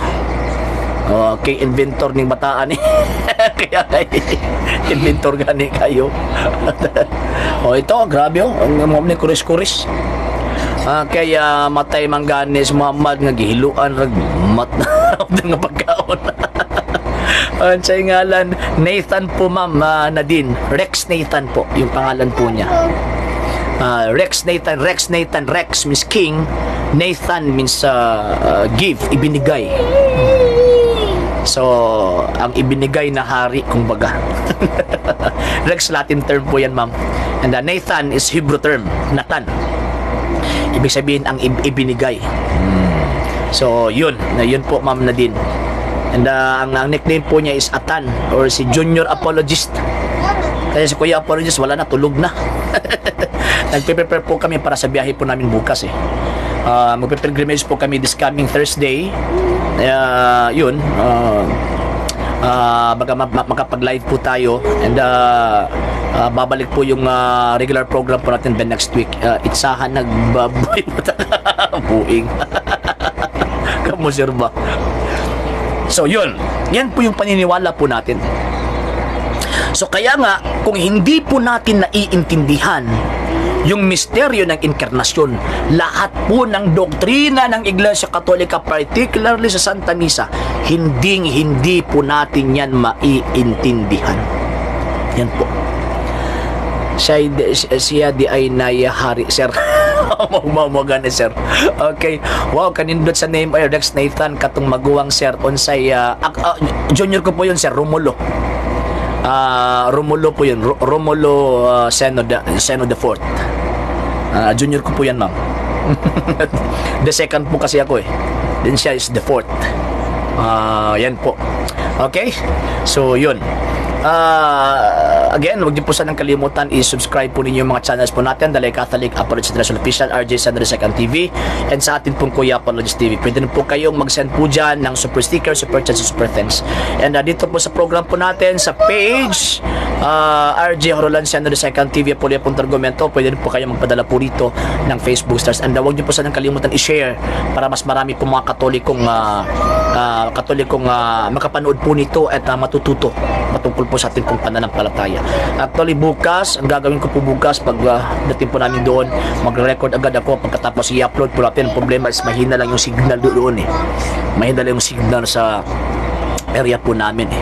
Okay, inventor ning bataan eh. Kaya kay inventor gani kayo. Oh, ito, grabe oh. Ang mga ni kuris-kuris. Kaya matay man gani si Muhammad nga gihiluan rag mat nga pagkaon. Ang sa ngalan, Nathan po, ma'am Nadine. Rex Nathan po yung pangalan po niya. Rex Nathan, Rex Nathan, Rex means king, Nathan means give, ibinigay. So, ang ibinigay na hari, kumbaga. Rex, Latin term po yan, ma'am. And Nathan is Hebrew term, Nathan. Ibig sabihin, ang ibinigay. So, yun. Na yun po, ma'am Nadine. And ang nickname po niya is Atan or si Junior Apologist. Kasi si Kuya Apologist, wala na, tulog na. Nagpe-prepare po kami para sa biyahe po namin bukas eh. Magpe-pilgrimage po kami this coming Thursday. Yun. Baga makapag-live po tayo and babalik po yung regular program po natin the next week. Itsahan nagbaboy po buing. Kamo, sir ba? So yun, yan po yung paniniwala po natin. So kaya nga, kung hindi po natin naiintindihan Yung misteryo ng inkarnasyon. Lahat po ng doktrina ng Iglesia Katolika, particularly sa Santa Misa, hindi hindi po natin yan maiintindihan. Yan po. Siya diay na hari, sir. Mao gani, sir. Okay. Wow, kanindot sa name ay Rex Nathan katong maguwang, sir, unsay junior ko po yun, sir, Romulo. Romulo po yun. Romulo Seno the fourth. Junior ko po yan, ma'am. The second po kasi ako eh. Then siya is the fourth. Yan po. Okay? So, yun. Again, huwag niyo po sanang kalimutan i-subscribe po ninyo yung mga channels po natin, Dalay Catholic, Apologist International Official, RJ Sandro Second TV, and sa atin pong Kuya Apologist TV. Pwede rin po kayong mag-send po dyan ng super sticker, super chat, super thanks. And dito po sa program po natin, sa page, RJ Horolan Sandro Second TV, Apologist Argumento, pwede rin po kayong magpadala po rito ng Facebook stars. And huwag niyo po sanang kalimutan i-share para mas marami po mga Katolikong makapanood po nito at matututo patungkol po sa ating pong pananampalataya. Actually, bukas, ang gagawin ko po bukas pag dating po namin doon, magre-record agad ako pagkatapos i-upload po natin. Ang problema is mahina lang yung signal doon eh. Mahina lang yung signal sa area po namin eh.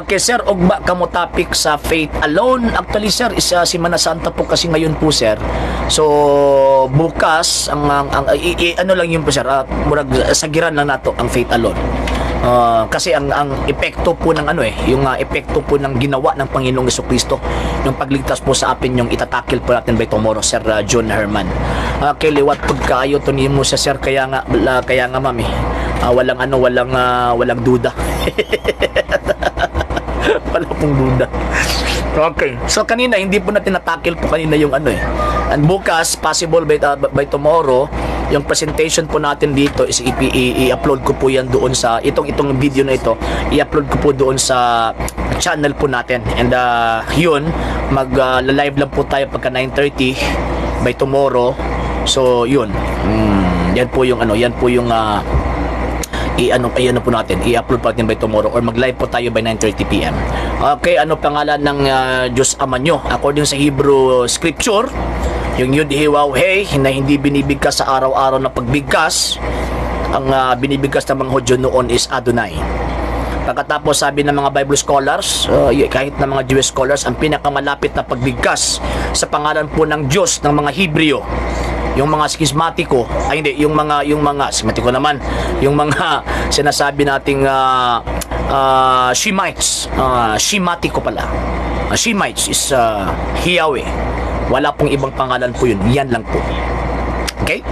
Okay, sir, ugma kamo topic sa faith alone. Actually, sir, isa Semana Santa po kasi ngayon po, sir. So, bukas, ang ano lang yun po, sir, murag sagiran lang nato ang faith alone. Kasi ang epekto po ng ano eh, yung epekto po ng ginawa ng Panginoong Kristo, yung pagligtas po sa atin, yung ita-tackle po natin by tomorrow, Sir John Herman. Okay, liwat pagkaayo to nimo sa sir, kaya nga, ma'am eh. Walang ano, walang duda. Wala pong duda. Okay. So kanina hindi po natin na-tackle po kanina yung ano eh. And bukas, possible by tomorrow, yung presentation po natin dito is i-upload ko po yan doon sa itong itong video na ito, i-upload ko po doon sa channel po natin. And yun, mag live lang po tayo pagka 9:30 by tomorrow. So yun. Yan po yung ano, yan po yung i-ano i-ano po natin, i-upload po natin by tomorrow or mag-live po tayo by 9:30 PM. Okay, ano pangalan ng Diyos Ama nyo? According sa Hebrew scripture, yung Yud He Waw He na hindi binibigkas sa araw-araw na pagbigkas, ang binibigkas ng mga Hudyo noon is Adonai. Pagkatapos, sabi ng mga Bible scholars, kahit ng mga Jewish scholars, ang pinakamalapit na pagbigkas sa pangalan po ng Diyos ng mga Hebreo, yung mga schismatiko, ay hindi, yung mga schismatiko naman, yung mga sinasabi nating Shemites, Shematiko pala. Shemites is Yahweh. Wala pong ibang pangalan po yun. Yan lang po. Okay?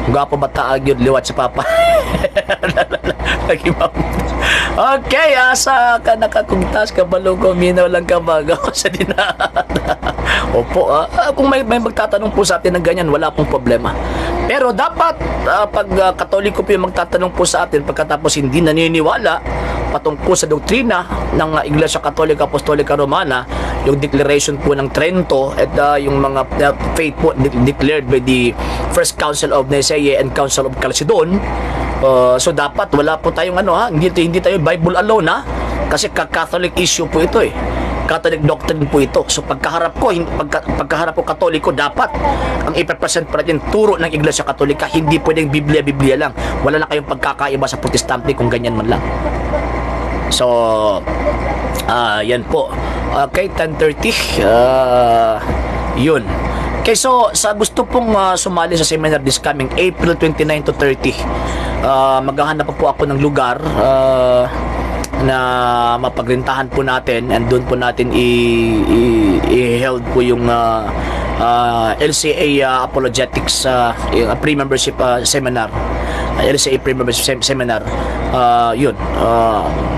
Gwapo ba taag yun liwat sa papa? Lagi, ma'am. Okay, asa ka nakakugtas, kabalo ko, minaw lang ka baga sa dinata. Opo, kung may magtatanong po sa atin ng ganyan, wala pong problema. Pero dapat, pag Katoliko po yung magtatanong po sa atin, pagkatapos hindi naniniwala patungkol sa doktrina ng Iglesia Katolika Apostolika Romana, yung declaration po ng Trento at yung mga faith po declared by the First Council of Nicaea and Council of Chalcedon. So dapat wala po tayong ano ha, hindi hindi tayo Bible alone ha. Kasi Catholic issue po ito eh. Catholic doctrine po ito. So pagkaharap ko Katoliko, dapat ang ipe-present pa natin turo ng Iglesia Katolika, hindi pwedeng Biblia Biblia lang. Wala na kayong pagkakaiba sa Protestante kung ganyan man lang. So, yan po. Okay, 10:30. Yun. Okay, so sa gusto pong sumali sa seminar this coming April 29 to 30, maghahanap pa po ako ng lugar na mapagrentahan po natin and doon po natin i-held po yung LCA Apologetics yung pre-membership seminar. LCA pre-membership seminar. Yun.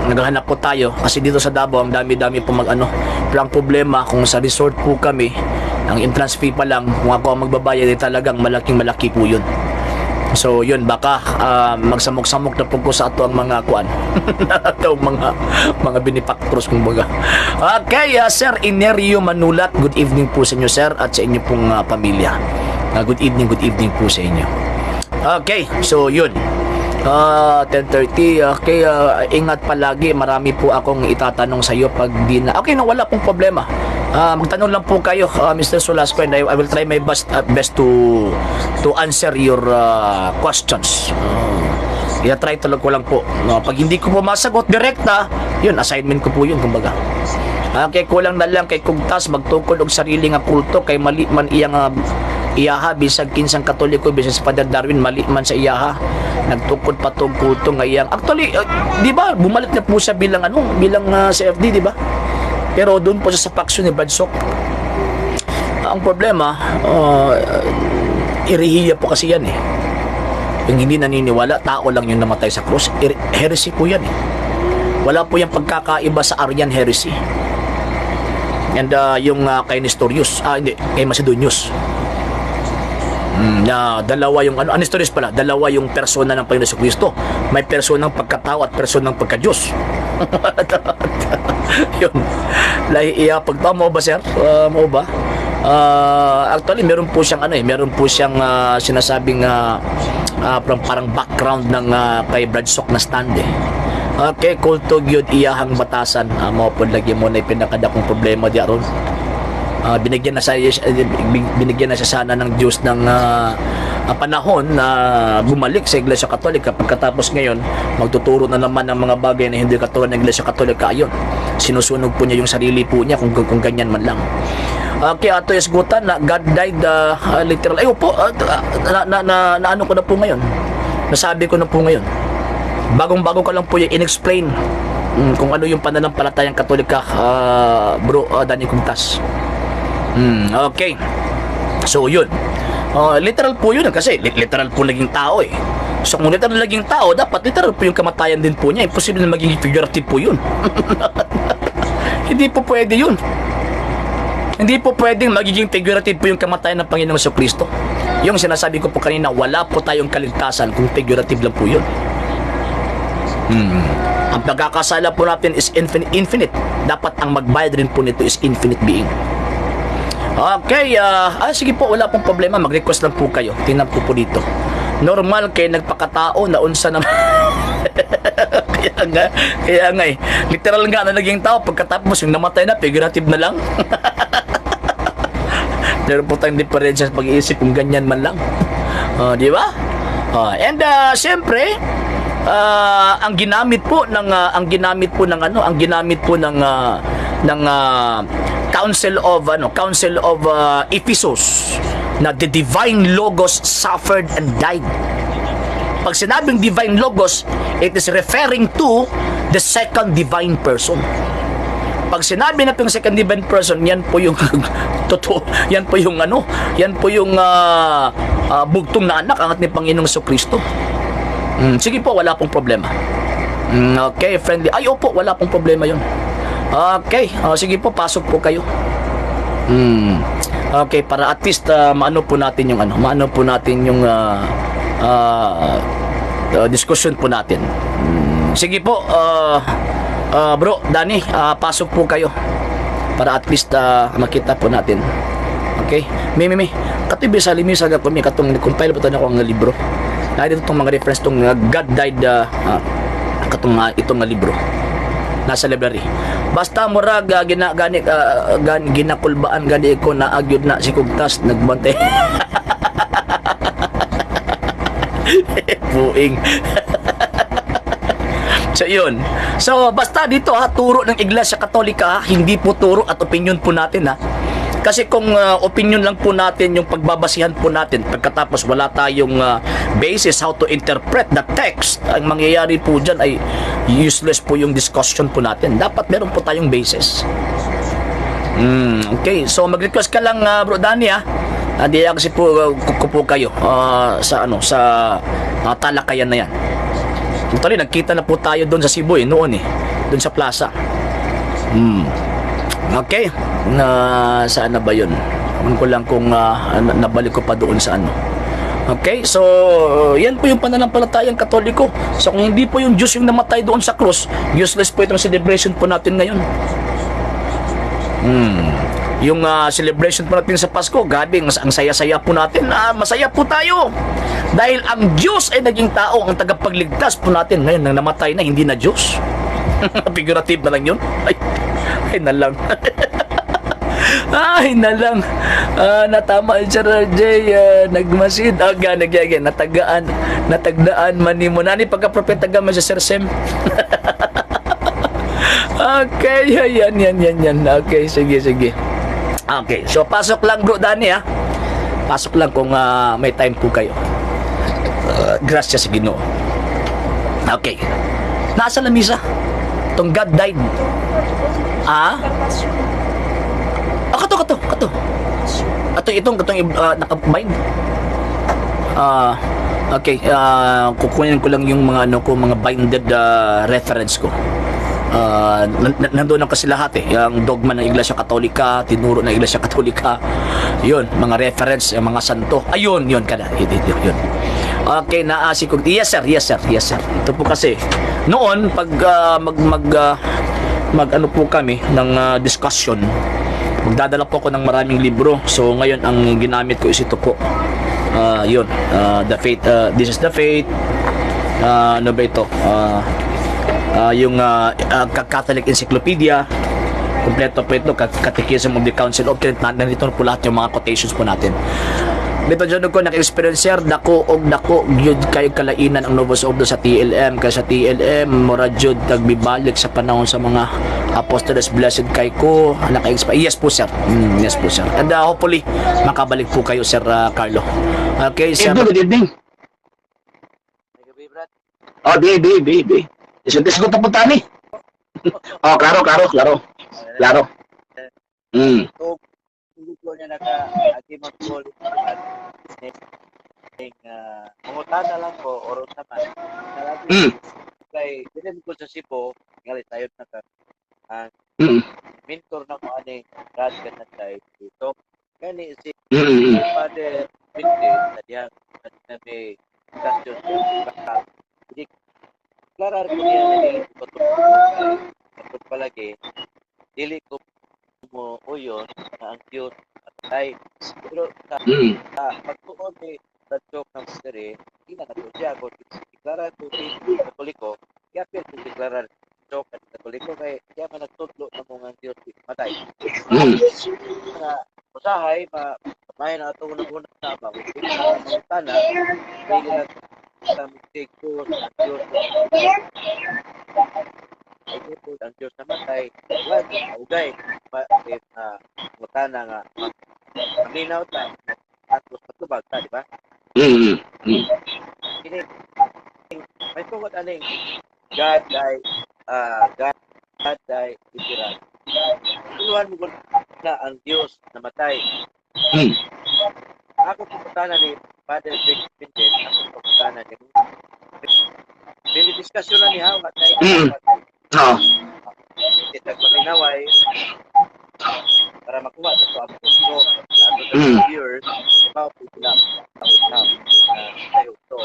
Naghahanap po tayo kasi dito sa Davao ang dami-dami po mag ano. Pero ang problema, kung sa resort po kami, ang entrance fee pa lang, kung ako ang magbabayad ay talagang malaking malaki po yun. So yun, baka magsamok-samok na po ko sa ato ang mga kuan. Ato ang mga benefactors kumbaga. Okay, Sir Inerio Manulat, good evening po sa inyo, sir, at sa inyo pong pamilya. Good evening po sa inyo. Okay, so yun. 10:30. Okay, ingat palagi. Marami po akong itatanong sa iyo pag di na. Okay, no, wala pong problema. Magtanong lang po kayo, Mr. Solasco, and I will try my best to answer your questions. Ina-try talaga ko lang po. No, pag hindi ko po masagot direkta, yun, assignment ko po yun, kumbaga. Okay, kulang na lang kay Kugtas magtukod og sarili nga kulto kay mali man iyang iyaha, bisag kinsang Katoliko, bisag si Father Darwin, mali man sa iyaha, nagtukod pa tong kulto nga iyang. Actually, di ba bumalik na po siya bilang ano, bilang CFD, di ba? Pero doon po siya sa faction ni Brad Sok. Ang problema, erehiya po kasi yan eh. Yung hindi naniniwala, tao lang yung namatay sa krus. Heresy po yan eh. Wala po yung pagkakaiba sa Arian heresy. And yung kay Nestorius, ah hindi, kay Macedonius. Na dalawa yung ano, Nestorius pala, dalawa yung persona ng Panginoon Kristo. May personang pagkatao at personang pagka-Diyos. Yun. Lahi iya pagtao mo ba, sir? Mo ba? Actually meron po siyang ano eh, meron po siyang sinasabing parang background ng kay Brad Sok na stand eh. Okay, kulto gyud iyahang batasan. Mao pod lagi mo na pinakadakong problema di aron. Binigyan na siya sana ng Diyos ng panahon na bumalik sa Iglesia Katolika. Pagkatapos ngayon, magtuturo na naman ng mga bagay na hindi katulad ng Iglesia Katolika. Ayun, sinusunog po niya yung sarili po niya kung ganyan man lang. Okay, ato isgutan na God died literal. Ay, opo, na, na, na, na, ano ko na po ngayon. Nasabi ko na po ngayon. Bagong-bago ko lang po yung in-explain kung ano yung pananampalatayang Katolika, bro, Danny Kumtas. Okay. So, yun. Literal po yun kasi literal po naging tao eh. So, kung literal naging tao, dapat literal po yung kamatayan din po niya. Imposible na maging figurative po yun. Hindi po pwede yun. Hindi po pwedeng magiging figurative po yung kamatayan ng Panginoong Kristo. Yung sinasabi ko po kanina, wala po tayong kaligtasan kung figurative lang po yun. Ang pagkakasala po natin is infinite, infinite. Dapat ang magbayad rin po nito is infinite being. Okay, sige po, wala pong problema. Mag-request lang po kayo. Tingnan ko po dito. Normal kay nagpakatao na unsa naman. Kaya nga eh. Literal nga na naging tao, pagkatapos yung namatay na, figurative na lang. Meron po tayong diferensya sa pag-iisip kung ganyan man lang. Di ba? And siyempre, ang ginamit po ng Council of Ephesus na the divine Logos suffered and died. Pag sinabing divine Logos, it is referring to the second divine person. Pag sinabi na po yung second divine person, yan po yung totoo, yan po yung ano, yan po yung bugtong na anak ang ating Panginoong Kristo. Sige po, wala pong problema. Okay, friendly. Ay, opo, wala pong problema yun. Okay, sige po, pasok po kayo. Okay, para at least maano po natin yung discussion po natin. Sige po, bro, Danny, pasok po kayo para at least makita po natin. Okay? Mi, mi, mi. Katibi sa limisa ko mi katong compile pa ako ang libro. Na dito tong mga reference tong God died katong itong nga libro nasa library. Basta murag gina gani ginakulbaan gani ko na agyud na si Kugtas nagbantay. Buing. So yun. So basta dito ha, turo ng Iglesia Katolika ha, hindi po turo at opinion po natin ha. Kasi kung opinion lang po natin yung pagbabasihan po natin, pagkatapos wala tayong basis how to interpret the text, ang mangyayari po dyan ay useless po yung discussion po natin. Dapat meron po tayong basis. Okay, so mag-request ka lang bro Danny ha. Hindi kasi po ko po kayo sa ano sa talakayan na yan. Actually, nagkita na po tayo doon sa Cebu eh, noon eh. Doon sa plaza. Okay. Na saan na ba 'yun? Ewan ko lang kung nabalik ko pa doon sa ano. Okay, so yan po yung pananampalatayang Katoliko. So kung hindi po yung Diyos yung namatay doon sa krus, useless po itong celebration po natin ngayon. Yung celebration po natin sa Pasko, gabi, ang saya-saya po natin. Masaya po tayo. Dahil ang Diyos ay naging tao, ang tagapagligtas po natin ngayon nang namatay na, hindi na Diyos. Figurative na lang yun. Ay, ay na lang. Ay, na lang. Ah, natama si Sir RJ. Nagmasid. Aga, nagyagyan. Natagaan. Natagdaan man nimo. Nani pagka-propeta man si Sir Sem. Okay, yan, yan, yan, yan. Okay, sige, sige. Okay, so pasok lang, bro Danny, ha. Pasok lang kung may time po kayo. Grasya sa Ginoo. Okay. Nasa lamisa. Tong God died. Ah? Ah, kato, kato, kato. Ato itong katong naka-bind. Ah, okay, kukunin ko lang yung mga ano ko, mga binded reference ko. Nandun na kasi lahat eh. Yung dogma ng Iglesia Katolika, tinuro ng Iglesia Katolika. Yun, mga reference, yung mga santo. Ayun, yun kada. Yun, yun, yun. Okay, naasi ko. Yes sir, yes sir, yes sir. Ito po kasi noon pag mag mag mag ano po kami ng discussion, magdadala po ako ng maraming libro. So ngayon ang ginamit ko is ito po. Yun, the faith, this is the faith. Ano ba ito? Yung Catholic Encyclopedia. Kompleto po ito, Catechism of the Council of Trent. Nandito po lahat yung mga quotations po natin. Bito dyan ko naka-experience dako og dako gyud kayo kalainan ang Novus Ordo sa TLM, kay sa TLM mura jud nagbibalik sa panahon sa mga apostoles. Blessed kay ko naka-experience. Yes po sir, yes po sir, and hopefully makabalik po kayo, Sir Carlo. Okay sir. Evening, good evening. Gabi, Brad. Oh, di, di, di, di. Isuntis ko papunta ni. Oh, klaro, klaro, klaro. Klaro. Hindi ko niya naka agi mag-call at ning mangutana lang ko or unsa man. Nalagi kay dili ko sa Cebu, ngali tayo na ka. Ang mentor na ko ani Brad Ganatay dito. Kani si Father Victor sa diha na may discussion sa hindi klarar ko niya na dili ko to palagi dili ko mo uyon na ang Diyos patay. Pero sa pagtuon ni Brad ng diri, di na kato siya. Kung deklarar ko si Katoliko, yapil kung deklarar Chok at Katoliko kay siya man nagtudlo na mo nga ang Diyos matay. Nga usahay ma may na atong una ba kung di na mangutana, dili lang sa mistake ko ang Diyos ay tungkol ang Diyos namatay, wa ugay ma eh, mangutana nga maminaw ta tapos matubag ta, di ba? Kini may tungod aning God die, God die literal. Tuluhan mo na ang Diyos namatay. Ako pangutana ni Father Vic Pinden, ako pangutana ni Dili discussion na niya, wa tayo. Kita paminaway para makuha nito ang gusto sa ato ng viewers about sila na tayo to.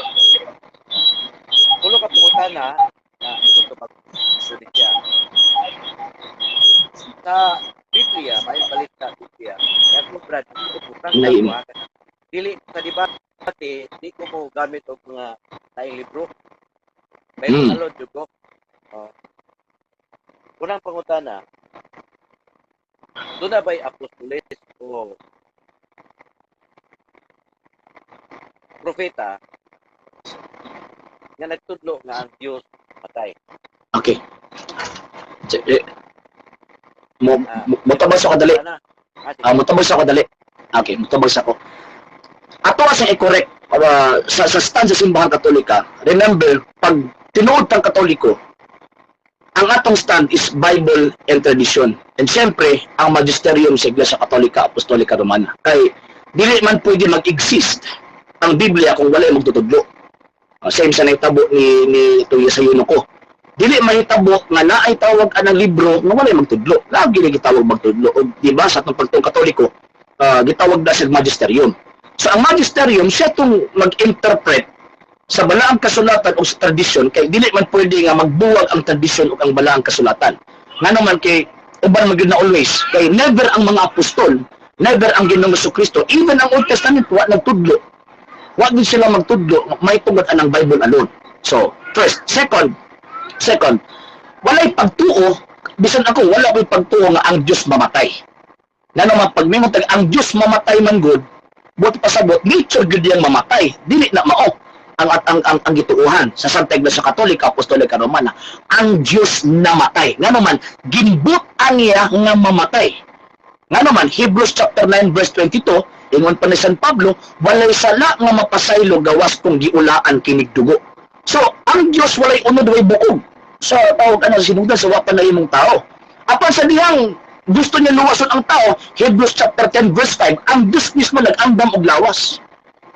Tulo ka pangutana na ito to mag siya. Sa Biblia, may balik sa Biblia. Kaya ko, Brad, ito po, Naim. dili sa debate, di ko mo gamit og mga laing libro. May alod jud ko. Oh. Unang pangutana, doon na ba'y apostoles o propeta nga nagtudlo nga ang Diyos patay? Okay. Eh, mo sa dali. Ana. Ah, sige. Ah, mutabang sa ako dali. Okay, mutabang sa ako. Ato sa i-correct sa stand sa Simbahan Katolika. Remember, pag tinuod tang Katoliko, ang atong stand is Bible and tradition. And siyempre, ang magisterium sa Iglesia Katolika Apostolika Romana. Kay dili man pwede mag-exist ang Biblia kung wala magtutudlo. Same sa nahitabo ni Tuya sa ko. Dili mahitabo nga naay tawag anang libro nga walay magtudlo. Lagi na gitawag magtudlo. O di ba sa atong pagtuong Katoliko, gitawag na sa magisterium. So ang magisterium siya tong mag-interpret sa balaang kasulatan o sa tradisyon kay dili man pwede nga magbuwag ang tradisyon o ang balaang kasulatan. Ngano man kay uban man gyud na always kay never ang mga apostol, never ang Ginoong Kristo, even ang Old Testament wa nagtudlo. Wa gid sila magtudlo may tungod anang Bible alone. So, first, second, walay pagtuo, bisan ako wala ko'y pagtuo nga ang Dios mamatay. Ngano man pag mingon tag ang Dios mamatay man gud, buot pasabot nature gud yang mamatay, dili na mao ang at ang gituohan sa Santa Iglesia Katolika Apostolika Romana. Ang Dios namatay. Ngano man ginbut-an niya nga mamatay. Ngano man Hebrews chapter 9 verse 22, ingon pa ni San Pablo, walay sala nga mapasaylo gawas kung giulaan kinig dugo. So, ang Dios walay unod, way bukog sa tawag ano sa sinugdan sa wa pa nahimong tao. Apan sa dihang gusto niya luwason ang tao, Hebrews chapter 10 verse 5, ang Dios mismo nag-andam og lawas.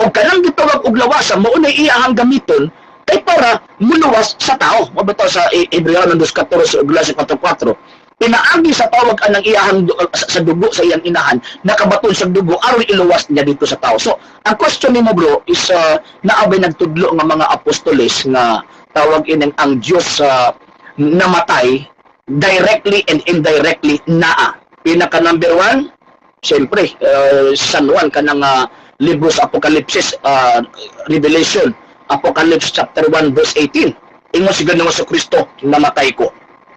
O kanang gitawag og lawasa, mao na iyahang gamiton kay para muluwas sa tao. Mabitaw sa Hebreano 2.14 ug Galatia 4.4. Pinaagi sa tawag anang iyahang sa dugo sa iyang inahan, nakabaton sa dugo aron iluwas niya dito sa tao. So, ang question nimo, bro, is naabay nagtudlo nga mga apostoles nga tawag ining ang Dios namatay directly and indirectly? Naa. Pinaka number one, siyempre, San Juan, kanang libro sa Apocalypse, Revelation, Apocalypse chapter 1 verse 18. Ingon si Ginoong Kristo, "Namatay ko."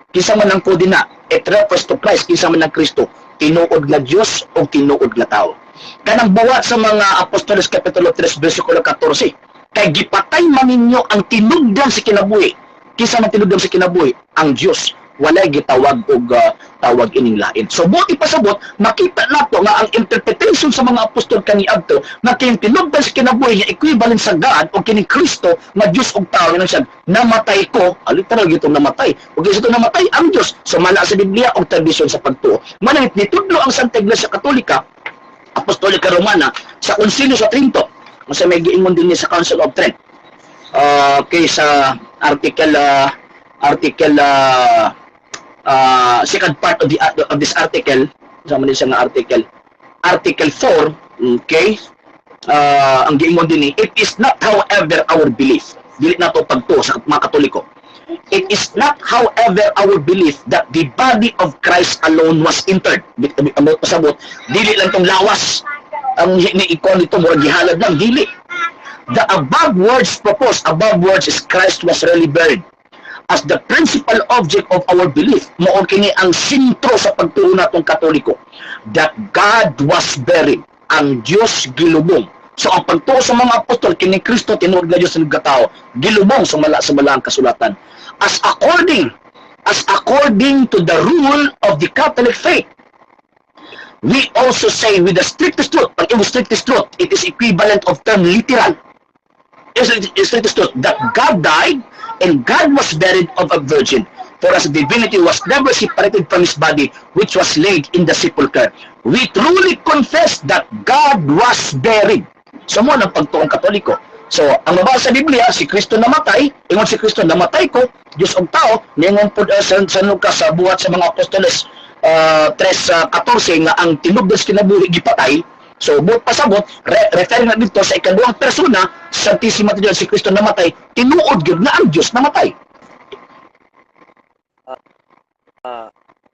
Kinsa man ang ko dina, it refers to Christ. Kinsa man ang Kristo? Tinuod nga Dios o tinuod nga tao. Kanang buhat sa mga Apostoles kapitulo 3 versikulo 14, "Kay gipatay man ninyo ang tinubdan sa kinabuhi." Kinsa man tinubdan sa kinabuhi? Ang Dios. Walay gitawag og tawag ining lain. So buot ipasabot, makita nato nga ang interpretation sa mga apostol kaniadto nga kining tinubdan sa kinabuhi nga equivalent sa God o kining Kristo nga Dios ug tao, ingon siya, "Namatay ko," literal gitong namatay. Ug kinsa to namatay? Ang Dios. So mala sa Biblia og tradisyon sa pagtuo. Manangit nitudlo ang Santa Iglesia Katolika Apostolika Romana sa Konsilyo sa Trento. Masa may giingon din niya sa Council of Trent. Okay, sa article second part of this article, sa man siya nga article, article 4, okay, ang giingon din ni, "It is not, however, our belief," dili na to pagtuo sa mga Katoliko, "It is not, however, our belief that the body of Christ alone was interred." Ang pasabot, dili lang tong lawas ang ni ikon nito, murag gihalad lang, dili. "The above words proposed," above words is Christ was really buried, "as the principal object of our belief," mao kini ang sentro sa pagtuo natong Katoliko, "that God was buried," ang Dios gilubong. So ang pagtuo sa mga apostol, kini Kristo tinuod nga Dios nga tao, gilubong sumala sa balaang kasulatan. As according to the rule of the Catholic faith, we also say with the strictest truth," pag yung strictest truth, it is equivalent of term literal, is strictest truth, "that God died and God was buried of a virgin. For as divinity was never separated from his body, which was laid in the sepulchre, we truly confess that God was buried." So mao ang pagtuong Katoliko. So, ang mabasa sa Biblia, si Kristo namatay, ingon si Kristo, "Namatay ko," Diyos og tao, ningon po sa Lucas sa buhat sa mga apostoles 3:14 nga ang tinubdan sa kinabuhi gipatay. So, buot pasabot, referring na dito sa ikaduhang persona, Santissima Trinidad, si Kristo namatay, tinuod gyud nga ang Diyos namatay.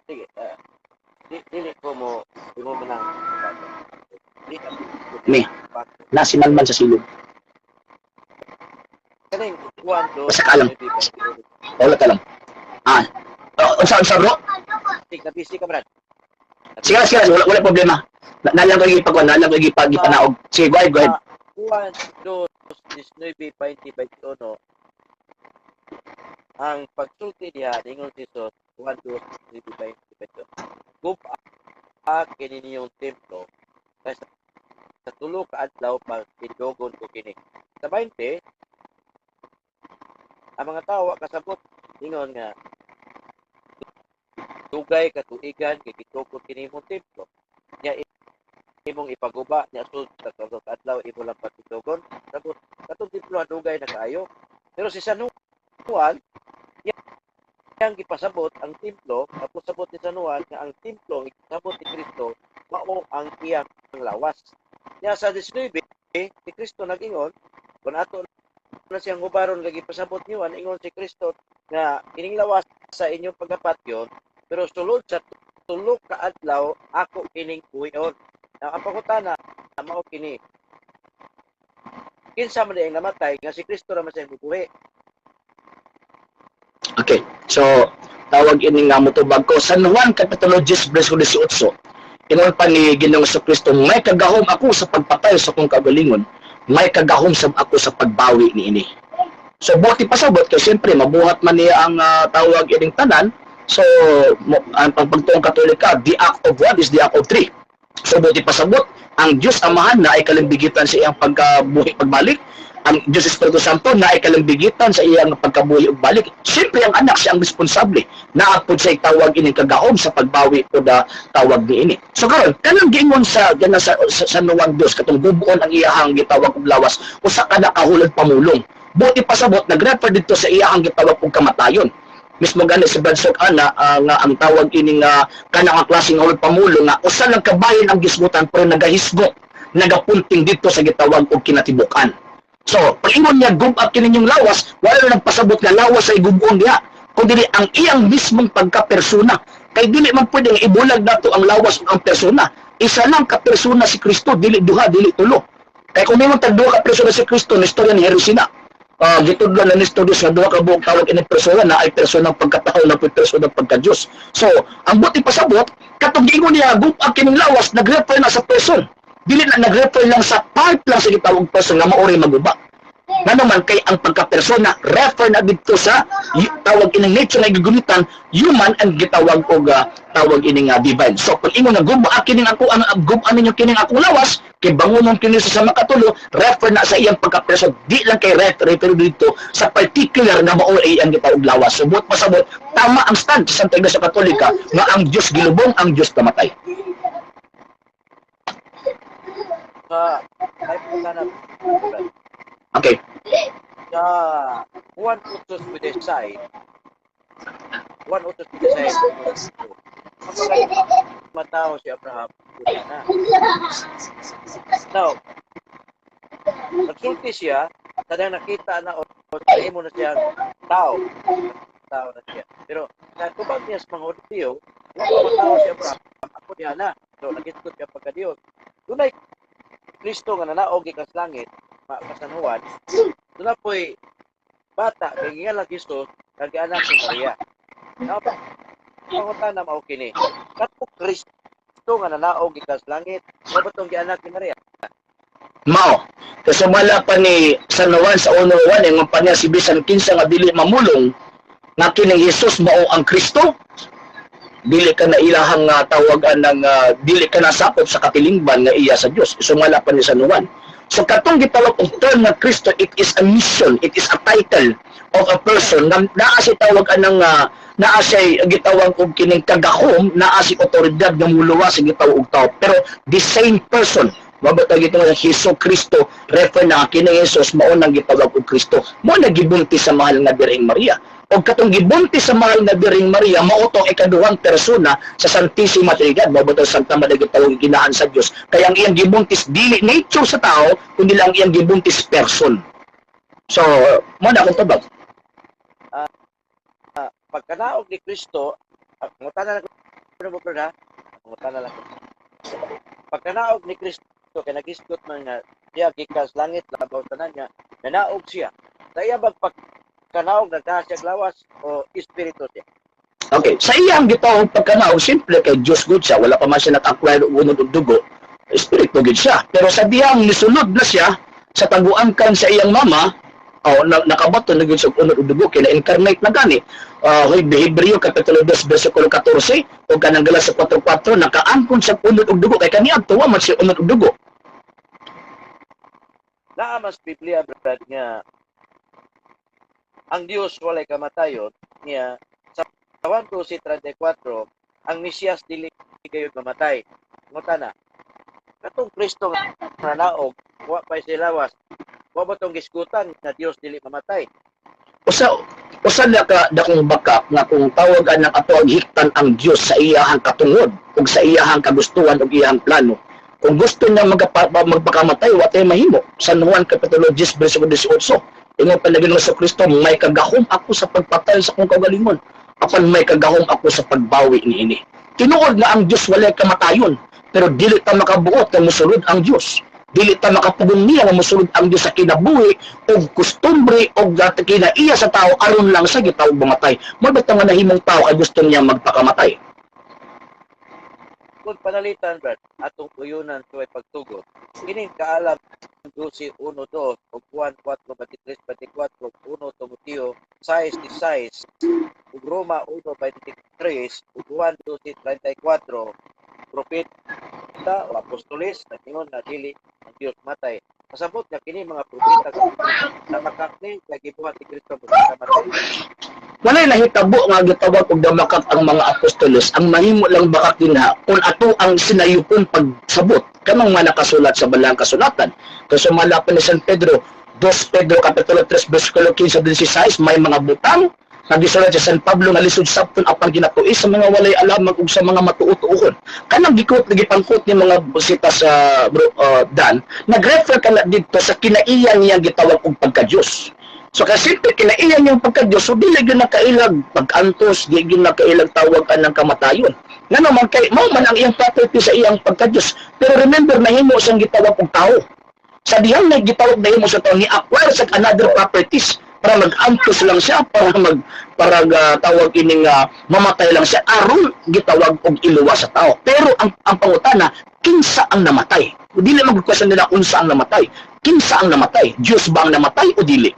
Sige, dili ko mo imo man ang di. Ni. Nasimanman sa silog. Kaning Juan 2. Basta ka alam. Wala ka lang. Oh, unsa bro? Sige, busy ka, Brad. Sige lang, sige lang, wala problema. Nalang ko gipag nalang ko gipag gipanaog. Sige, go ahead, go ahead. Juan 2, 19, 20, 21. Ang pagsulti diha, ningon si Jesus, Juan 2, 19, 20, 21. "Gub-a kini niyong templo, kay sa 3 ka adlaw pagtindogon ko kini." Sa 20, ang mga tao wa kasabot, ingon nga, "Dugay ka tuigan kay gitukod kini imong templo. Nya imong ipaguba, nya sulod sa 3 ka adlaw imo lang pagtindogon." Sabot, katong templo dugay na kaayo. Pero si San Juan, iyang gipasabot ang templo, tapos sabot ni San Juan nga ang templo ang ipasabot ni Kristo mao ang iyang lawas. Nya sa 19, si Kristo nag-ingon, kung ato na siyang hubaron nga gipasabot ni Juan, ingon si Kristo nga kining lawas sa inyong pagkapatyon, pero sulod sa 3 ka adlaw ako kining buhion. Ang pangutana mao kini. Kinsa man ang namatay nga si Kristo ra man siyang buhi? Okay. So, tawag ini nga motubag ko. San Juan Kapitulo 10 versikulo 18. Ingon pa ni Ginoong Kristo, "May kagahom ako sa pagpatay sa akong kaugalingon, may kagahom sab ako sa pagbawi niini." So buot pasabot kay siyempre mabuhat man niya ang tawag ining tanan. So ang pagtuong Katolika, the act of one is the act of three. So buot pasabot, ang Diyos Amahan naay kalimbigitan sa iyang pagkabuhi pagbalik, ang Diyos Espiritu Santo naay kalimbigitan sa iyang pagkabuhi ug balik. Siyempre ang anak, siya ang responsable. Naa pod siya tawag ining kagahom sa pagbawi o da tawag niini. So karon kanang giingon sa gana sa Juan 2, katong gubuon ang iyahang gitawag og lawas, usa ka nakahulad pamulong. Buot pasabot, nag-refer dito sa iyahang gitawag og kamatayon. Mismo gani si Brad Sok ana nga ang tawag ining kanang nga klaseng hulad pamulong nga usa lang kabahin ang gisgutan pero nagahisgot, nagapunting dito sa gitawag og kinatibuk-an. So, pag ingon niya, "Gub-a kini inyong lawas," wala na nagpasabot nga lawas ay gub-on diha, kung dili ang iyang mismong pagkapersona. Kay dili man pwede nga ibulag nato ang lawas ug ang persona. Isa lang ka persona si Kristo, dili duha, dili tulo. Kay kung may tag duha ka persona si Kristo, na istorya ni Jerusina. Gitudlo na ni Nestorius nga duha ka buok tawag ini persona na ay persona ng pagkatao na persona ng pagka-Diyos. So, ang buot ipasabot, katong giingon niya, "Gub-a kining lawas," nag-refer na sa person. Dili na nag-refer lang sa part lang sa gitawag person nga maoray maguba. Nga naman kay ang pagka-persona refer na dito sa tawag ining nature nga gigunitan, human and gitawag og tawag ining divine. So pag ingon nga "Guba kining ako ang guba ninyo kining akong lawas kay bangunon kini sa makatulo," refer na sa iyang pagka-person, di lang kay refer dito sa particular nga mao ay ang gitawag lawas. So buot pasabot, tama ang stand sa Santa Iglesia Katolika nga ang Dios gilubong, ang Dios namatay. Sa ay na. Okay. Sa Juan 8:56, Juan 8:56, matao si Abraham na. Now, nagsulti siya, kadang nakita na o nahimo na siya tao. Tao na siya. Pero sa tubag niya sa mga Hudyo, wala matao si Abraham, ako niya na. So, nagisgot siya pagka-Diyos. Dunay Kristo nga nanaog gikan sa langit, ka San Juan, doon na po'y bata, kay nga lang Kristo, kag anak ni Maria. Now, pangutana mao kini. Kato Kristo nga nanaog gikan sa langit, mao ba tong gianak ni Maria? Mao. Kasi wala pa ni San Juan sa 1:1, ingon pa niya si bisan kinsa nga dili mamulong nga kining Jesus mao ang Kristo, dili ka na ilahang tawagan ng dili ka na sakop sa katilingban nga iya sa Dios. Sumala pa ni San Juan. So katong gitawag og term nga Kristo, it is a mission, it is a title of a person nga naa si tawag anang naa siya gitawag og kining kagahom, naa si otoridad nga muluwas sa gitawag og tao. Pero the same person. Mabatag ito nga Hesus Kristo, refer na kini Jesus mao nang gitawag og Kristo. Mo na gibuntis sa mahal nga Birheng Maria. Og katong gibuntis sa mahal nga Birheng Maria mao tong ikaduhang persona sa Santissima Trinidad. Mao ba Santa Maria gitawag ginahan sa Dios. Kaya ang iyang gibuntis dili nature sa tao, kundi lang iyang gibuntis person. So, mo na akong tubag. Pagkanaog ni Kristo, pangutana lang ko mo ha. Pangutana lang ko. Pagkanaog ni Kristo kay nagisgot man nga siya gikan sa langit labaw tanan niya, nanaog siya. Sa iya bag pagkanaog nagtaas siya lawas o espiritu siya? Okay, sa iyang gitawag pagkanaog, simple kay Diyos good siya, wala pa man siya nag-acquire og unod og dugo, espiritu gid siya. Pero sa diyang nisulod na siya sa taguangkan sa iyang mama, oh, nakabato na gid siya og unod og dugo kay na-incarnate na gani. Hebreo kapitulo 2 versikulo 14 o kanang Galatia 4:4, nakaangkon siya unod og dugo kay kaniadto wa man siya unod og dugo. Naa mas Biblia, Brad, nga ang Dios walay kamatayon niya sa Juan 12:34, ang Mesiyas dili gayud mamatay. Ngutana, katong Kristo nga nanaog, wa pa siya lawas, wa ba tong gisgutan nga Dios dili mamatay? Usa usa na ka dakong baka nga kung tawag ang ato ang hiktan ang Dios sa iyahang katungod ug sa iyahang kagustuhan ug iyahang plano. Kung gusto niya magpakamatay, wa tay mahimo. San Juan kapitulo 10 versikulo 18. Ingon pa lagi sa Kristo, "May kagahom ako sa pagpatay sa akong kaugalingon, apan may kagahom ako sa pagbawi niini." Tinuod nga ang Dios walay kamatayon, pero dili ta makabuot nga mosulod ang Dios. Dili ta makapugong niya nga mosulod ang Dios sa kinabuhi og kustumbre og kinaiya sa tao aron lang sa gitawag mamatay. Mo ba nga nahimong tao kay gusto niya magpakamatay? Kung panalitan, Brad, atong uyunan sa pagtugot. Kining kaalam 12, 1, 2, ug Juan 4, 23, 24, 1 Timoteo 6, 16, ug Roma 1, 23, ug Juan 12, 34, propeta o apostoles nag-ingon na dili ang Dios matay. Pasabot nga kini mga propeta na makaklaim kay gibuhat ni Kristo mo kamatay. Walay nahitabo nga gitawag og damakak ang mga apostoles. Ang mahimo lang bakak dinha kung ato ang sinayupon pagsabot kanang mga nakasulat sa balang kasulatan. Kasi malapan ni San Pedro, 2 Pedro kapitulo 3 bersikulo 15 16, may mga butang nga gisulat sa San Pablo nga lisod sabton apan ginatuis sa mga walay alamag ug sa mga matuo-tuohon. Kanang gikot gipangkot ni mga busita sa bro, Dan, nagrefer ka na didto sa kinaiya niyang gitawag og pagka-Dios. So kasi kinaiya niyang pagka-Dios, so dili gyud nakailag pag-antos, di gyud nakailag tawag anang kamatayon. Ngano man kay mao man ang iyang property sa iyang pagka-Dios. Pero remember, nahimo siyang gitawag og tao. Sa dihang nagitawag nahimo sa tao, ni acquire sa another properties para mag-antos lang siya, para tawag ining mamatay lang siya aron gitawag og iluwas sa tao. Pero ang pangutana, kinsa ang namatay? Dili man question nila unsa ang namatay. Kinsa ang namatay? Dios ba ang namatay o dili?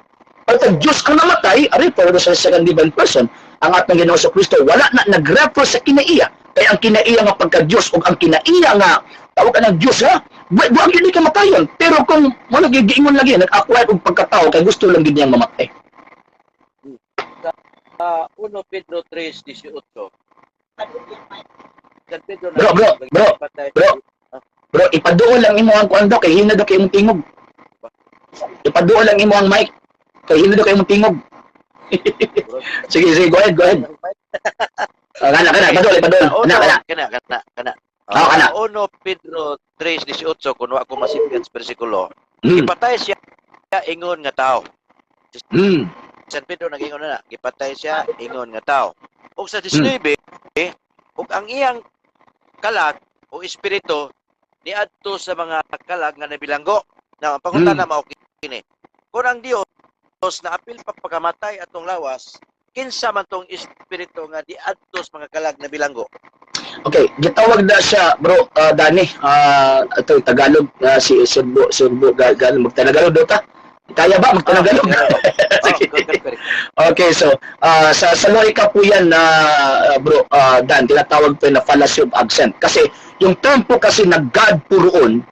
Pag Diyos ang namatay, ari pero sa second divine person, ang atong Ginoo sa Kristo wala na nag-refer sa kinaiya. Kay ang kinaiya nga pagka-Diyos o ang kinaiya nga tawag ka ng Diyos ha, buang yun kamatayon. Pero kung wala giingon lagi, nag-acquire og pagkatao kay gusto lang gid niyang mamatay. 1 Pedro 3:18. San Pedro Bro, bro, bro, bro. Bro, ipaduol lang imo ang kuan daw kay hina daw kay imong tingog. Ipaduol lang imo ang mic kay hina daw kay imong tingog. Sige, sige, go ahead, go ahead. Kana, kana, ipaduol, ipaduol. Kana, kana. Kana, kana, kana. Ah, kana. 1 Pedro 3:18, kung wa ko masipgan sa bersikulo. Gipatay siya ingon nga tao. San Pedro nag-ingon na, gipatay siya ingon nga tao. Ug sa 19, ug ang iyang kalag o espiritu niadto sa mga kalag nga nabilanggo. Na ang pangutana mao kini. Kung ang Dios na apil pa pagkamatay atong lawas, kinsa man tong espiritu nga diadto sa mga kalag na bilanggo? Okay, gitawag na siya, bro, Dani. Ito Tagalog, si Sirbo, Sirbo, gal, magtanagalog daw ta. Kaya ba magtanagalog? Sige. Okay, so sa lohika po yan na bro, Dan, tinatawag po na fallacy of accent. Kasi yung term po kasi na God po roon,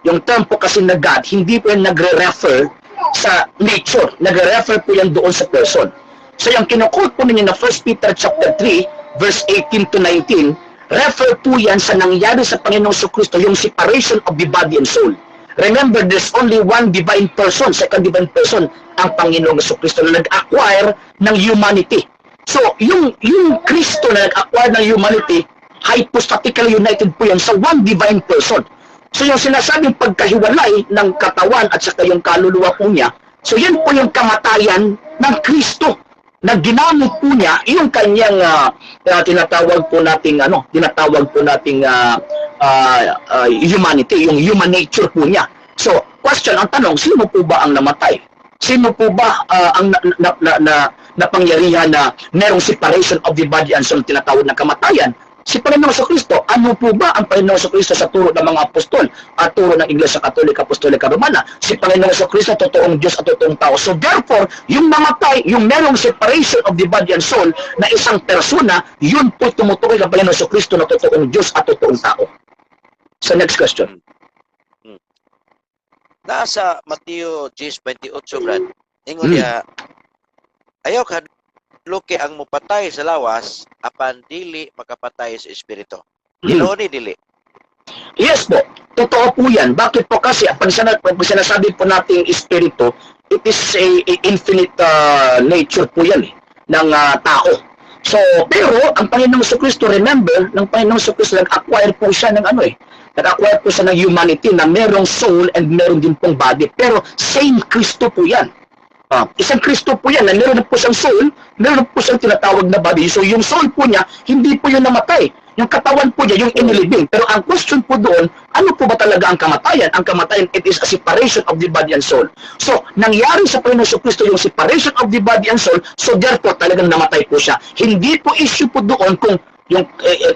yung term po kasi na God, hindi po yan nagre-refer sa nature. Nagre-refer po yan doon sa person. So yung kino-quote po ninyo na 1 Peter chapter 3, verse 18 to 19, refer po yan sa nangyari sa Panginoong Kristo, yung separation of the body and soul. Remember, there's only one divine person, second divine person, ang Panginoong Kristo na nag-acquire ng humanity. So, yung Kristo na nag-acquire ng humanity, hypostatically united po yan sa one divine person. So, yung sinasabing pagkahiwalay ng katawan at saka yung kaluluwa po niya, so yan po yung kamatayan ng Kristo na ginamit po niya yung kanyang tinatawag po nating ano, tinatawag po nating humanity, yung human nature po niya. So, question, ang tanong, sino po ba ang namatay? Sino po ba ang na napangyarihan na merong separation of the body and soul, tinatawag na kamatayan? Si Panginoong Kristo. Ano po ba ang Panginoong Kristo sa turo ng mga apostol at turo ng Iglesia Katolika Apostolika Romana? Si Panginoong Kristo, totoong Diyos at totoong tao. So therefore, yung mamatay, yung merong separation of the body and soul na isang persona, yun po tumutukoy kay Panginoong Kristo na totoong Diyos at totoong tao. So next question. Nasa Mateo 10:28, Brad. Ingon niya, ayaw ka luki ang mupatay sa lawas apan dili makapatay sa espiritu. Tinuod ni dili? Yes po. Totoo po yan. Bakit po kasi pag sinasabi po nating espiritu, it is a infinite nature po yan eh, ng tao. So, pero ang Panginoong Kristo, remember, ng Panginoong Kristo, nag-acquire po siya ng ano eh, nag-acquire po siya ng humanity na merong soul and meron din pong body. Pero same Kristo po yan. Isang Kristo po yan na meron na po siyang soul, meron na po siyang tinatawag na body. So yung soul po niya, hindi po yun namatay. Yung katawan po niya, yung inilibing. Pero ang question po doon, ano po ba talaga ang kamatayan? Ang kamatayan, it is a separation of the body and soul. So, nangyari sa Panginoon Kristo yung separation of the body and soul, so therefore talagang namatay po siya. Hindi po issue po doon kung Yung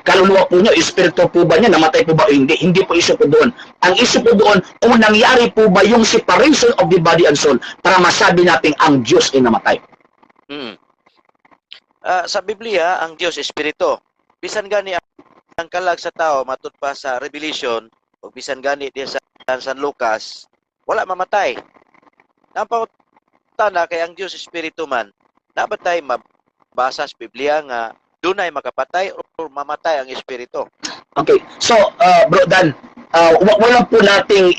kaluluwa po niya, espiritu po ba niya, namatay po ba o hindi? Hindi po issue po doon. Ang issue po doon, kung nangyari po ba yung separation of the body and soul para masabi natin ang Diyos ay namatay. Sa Biblia, ang Dios espiritu. Bisan gani ang kalag sa tao matud pa sa Revelation o bisan gani di sa San Lucas, wala mamatay. Ang pangutana kay ang Dios espiritu man, nabatay mabasa sa Biblia nga dunay makapatay or mamatay ang espiritu? Okay. So, Bro Dan, wala po nating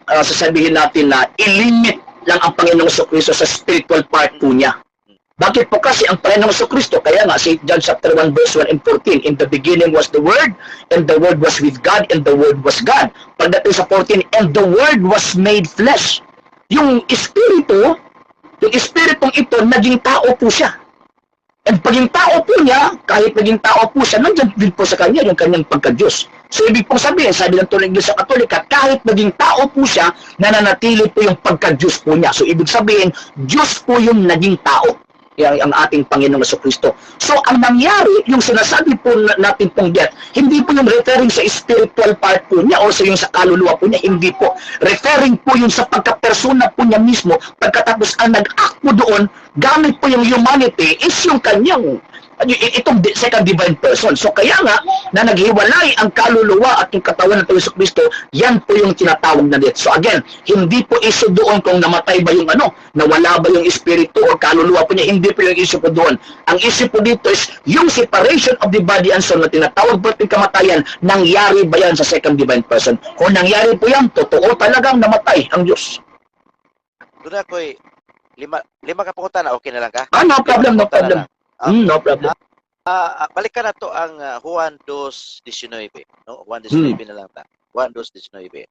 sasabihin natin na ilimit lang ang Panginoong Kristo sa spiritual part po niya. Bakit po kasi ang Panginoong Kristo, kaya nga St. John chapter 1 verse 1 and 14, "In the beginning was the Word, and the Word was with God, and the Word was God." Pagdating sa 14, "And the Word was made flesh." Yung Espiritu, yung Espiritong ito, naging tao po siya. And paging tao po niya, kahit naging tao po siya, nandyan din po sa kanya yung kanyang pagka-Diyos. So ibig pong sabihin, sabi ng tunay Iglesia Katolika, kahit naging tao po siya, nananatili po yung pagka-Diyos po niya. So ibig sabihin, Diyos po yung naging tao, yung ang ating Panginoong Kristo. So ang nangyari, yung sinasabi po natin pong death, hindi po yung referring sa spiritual part po niya or sa yung sa kaluluwa po niya, hindi po. Referring po yung sa pagka-persona po niya mismo, pagkatapos ang nag-act po doon, gamit po yung humanity, is yung kanyang itong second divine person. So kaya nga, na naghiwalay ang kaluluwa at yung katawan ng Panginoon Kristo, yan po yung tinatawag na death. So again, hindi po issue doon kung namatay ba yung ano, nawala ba yung espiritu o kaluluwa po niya, hindi po yung issue po doon. Ang issue po dito is yung separation of the body and soul na tinatawag po yung kamatayan, nangyari ba yan sa second divine person? Kung nangyari po yan, totoo talagang namatay ang Diyos. Doon ako'y lima, lima ka pangutana, okay na lang ka? Ah, no problem, no Lima ka pangutana problem. lang. Ah. No problem. Balik ka na to ang Juan 2:19, no? Juan 19 na lang ta. Juan 2:19.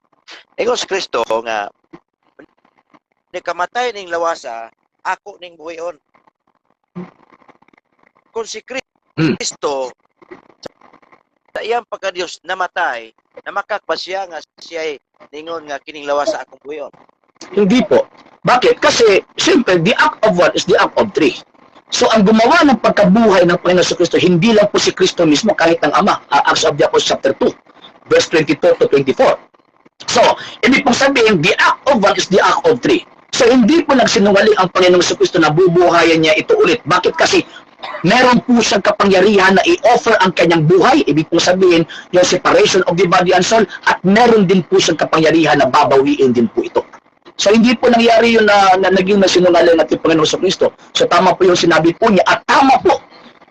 Ingon si Kristo nga ni kamatay ning lawasa, ako ning buhion. Kung si Kristo sa iyang pagka-Diyos namatay, namakak ba siya nga siya ningon nga kining lawasa akong buhion? Hindi po. Bakit? Kasi, siyempre, the act of one is the act of three. So, ang gumawa ng pagkabuhay ng Panginoon Kristo, hindi lang po si Kristo mismo, kahit ang Ama. Acts of the Apostles chapter 2, verse 22 to 24. So, ibig pong sabihin, the act of one is the act of three. So, hindi po nagsinungaling ang Panginoong Kristo na bubuhayan niya ito ulit. Bakit? Kasi meron po siyang kapangyarihan na i-offer ang kanyang buhay. Ibig pong sabihin, yung separation of the body and soul, at meron din po siyang kapangyarihan na babawiin din po ito. So hindi po nangyari yun na naging nasinungaling natin Panginoon sa Kristo. So tama po yung sinabi po niya at tama po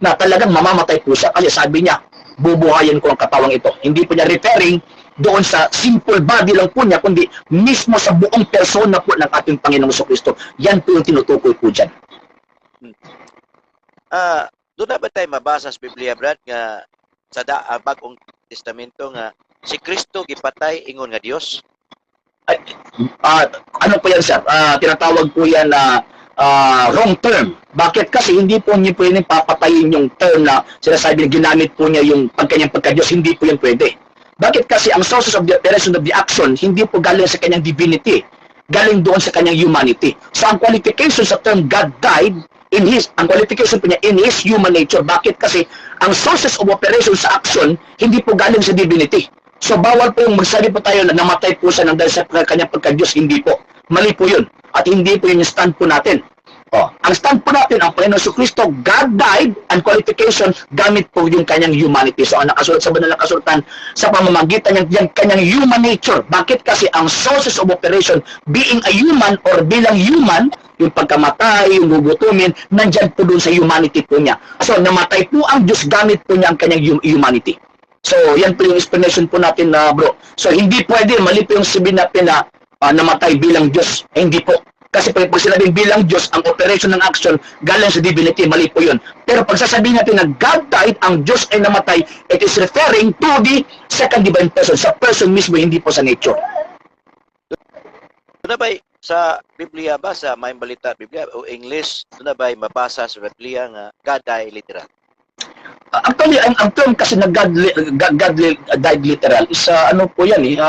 na talagang mamamatay po siya kasi sabi niya, "Bubuhayin ko ang katawang ito." Hindi po niya referring doon sa simple body lang po niya, kundi mismo sa buong persona po ng ating Panginoong Kristo. Yan po yung tinutukoy po dyan. Doon na ba tayo mabasa sa Biblia, Brad, nga sa Bagong Testamento nga si Kristo gipatay ingon nga Dios? Ano po yan, sir? Tinatawag po yan na wrong term. Bakit? Kasi hindi po niya pwedeng papatayin yung term na sinasabi na ginamit po niya yung pagkanyang pagka-Diyos. Hindi po yan pwede. Bakit kasi ang sources of the operation of the action, hindi po galing sa kanyang divinity. Galing doon sa kanyang humanity. So ang qualification sa term God died, ang qualification po niya in his human nature. Bakit? Kasi ang sources of operation sa action, hindi po galing sa divinity. So bawal po yung magsabi po tayo na namatay po siya ng dahil sa kanyang pagka-Diyos. Hindi po. Mali po yun. At hindi po yun yung stand po natin. Oh, ang stand po natin, ang Panginoon Kristo, God died and qualification gamit po yung kanyang humanity. So ang nakasulat sa banal na kasulatan sa pamamagitan ng yung kanyang human nature. Bakit? Kasi ang sources of operation, being a human or bilang human, yung pagkamatay, yung gugutumin, nandyan po dun sa humanity po niya. So namatay po ang Diyos gamit po niya ang kanyang humanity. So yan po yung explanation po natin na, bro. So hindi pwede, mali po yung sabihin natin na namatay bilang Diyos. Eh, hindi po. Kasi pag sinabing bilang Diyos, ang operation ng action galing sa divinity, mali po yun. Pero pag sasabihin natin na God died, ang Diyos ay namatay, it is referring to the second divine person, sa person mismo, hindi po sa nature. Doon na ba sa Biblia ba, sa Maayong Balita Biblia o English, doon na ba mabasa sa Biblia nga God died literal? Actually, ang term kasi na God died literal is ano po yan eh,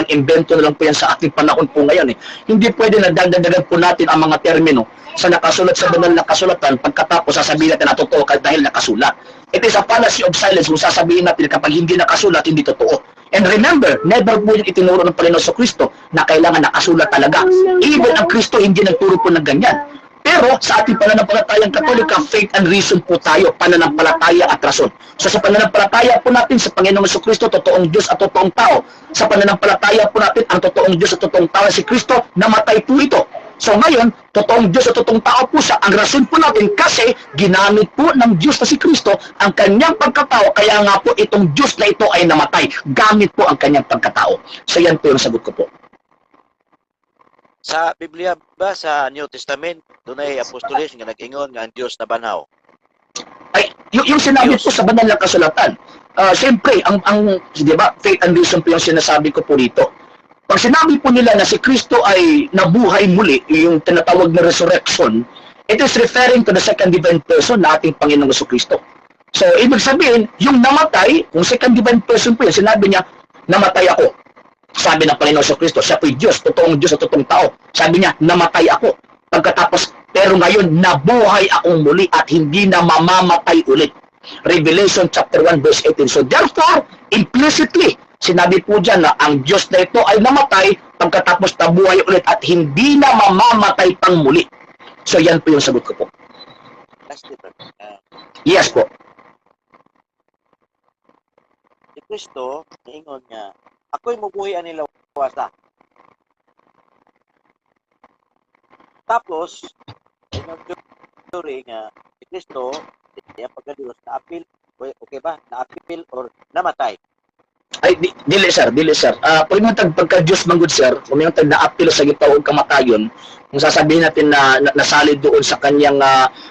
imbento na lang po yan sa ating panahon po ngayon eh. Hindi pwede na dagdagdagan po natin ang mga termino sa nakasulat sa banal na kasulatan, pagkatapos sasabihin natin na totoo kahit dahil nakasulat. It is a fallacy of silence kung sasabihin natin kapag hindi nakasulat, hindi totoo. And remember, never po yung itinuro ng Panginoon Kristo na kailangan nakasulat talaga. Even ang Kristo, hindi nagturo po ng ganyan. Pero sa ating pananampalatayang Katolika, faith and reason po tayo, pananampalataya at rason. So sa pananampalataya po natin sa Panginoong Kristo, totoong Diyos at totoong tao. Sa pananampalataya po natin, ang totoong Diyos at totoong tao si Kristo, namatay po ito. So ngayon, totoong Diyos at totoong tao po siya. Ang rason po natin kasi ginamit po ng Diyos na si Kristo ang kanyang pagkatao, kaya nga po itong Diyos na ito ay namatay. Gamit po ang kanyang pagkatao. So yan po yung sagot ko po. Sa Biblia ba, sa New Testament, dunay apostoles nga nag-ingon nga ang Dios nabanhaw? Ay, yung sinabi Diyos. Po sa banal na kasulatan. Siyempre, ang, di ba, faith and reason po yung sinasabi ko po rito. Pag sinabi po nila na si Kristo ay nabuhay muli, yung tinatawag na resurrection, it is referring to the second divine person na ating Panginoong Kristo. So, ibig sabihin, yung namatay, kung second divine person po yun, sinabi niya, "Namatay ako." Sabi ng Panginoon Kristo, siya po'y Diyos, totoong Diyos at totoong tao. Sabi niya, "Namatay ako." Pagkatapos, "Pero ngayon, nabuhay akong muli at hindi na mamamatay ulit." Revelation chapter 1 verse 18. So therefore, implicitly, sinabi po dyan na ang Diyos na ito ay namatay, pagkatapos nabuhay ulit at hindi na mamamatay pang muli. So yan po yung sagot ko po. Last different. Yes po. Si Kristo, niingon nga, "Ako'y mubuhi ani lawasa." Tapos, ingon theory nga, si Kristo, iyang pagka-Diyos, na-appeal, okay ba? Na-appeal or namatay. Ay, dili sir, dili sir. Kung yung tag pagka Diyos manggod sir, kung yung tag naapil sa gitawag kamatayon, kung sasabihin natin na nasali doon sa kanyang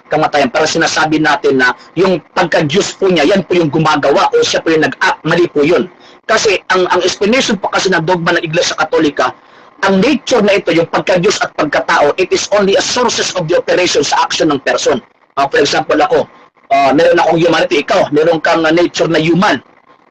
kamatayan, para sinasabi natin na yung pagka Diyos po niya, yan po yung gumagawa o siya po yung nag-act, mali po yun. Kasi ang explanation po kasi ng dogma ng Iglesia Katolika, ang nature na ito, yung pagka-Diyos at pagkatao, it is only a sources of the operation sa action ng person. For example, ako, meron akong humanity, ikaw, meron kang nature na human.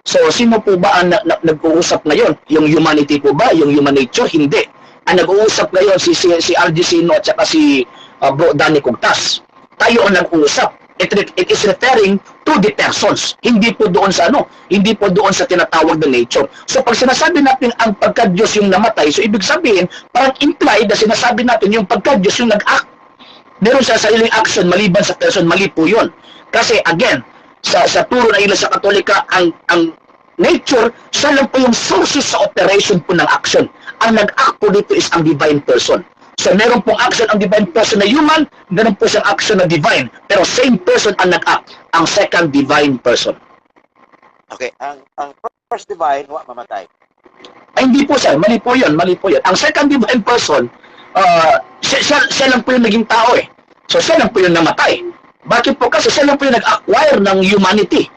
So, sino po ba ang nag-uusap ngayon? Yung humanity po ba? Yung human nature? Hindi. Ang nag-uusap ngayon si RG Sino at saka si Bro Danny Cugtas. Tayo ang nag-uusap. It is referring to the persons. Hindi po doon sa ano, hindi po doon sa tinatawag na nature. So pag sinasabi natin ang pagka-Diyos yung namatay, so ibig sabihin, parang implied na sinasabi natin yung pagka-Diyos yung nag-act. Meron siya sariling action maliban sa person, mali po yun. Kasi again, sa turo ng Iglesia Katolika, ang nature, siya lang po yung sources sa operation po ng action. Ang nag-act po dito is ang divine person. So meron pong action ang divine person na human, meron po siyang action na divine. Pero same person ang nag-act, ang second divine person. Okay, ang first divine wa mamatay. Ay, hindi po sir, mali po yun, mali po yun. Ang second divine person, siya lang po yung naging tao eh. So siya lang po yung namatay. Bakit po? Kasi siya lang po yung nag-acquire ng humanity.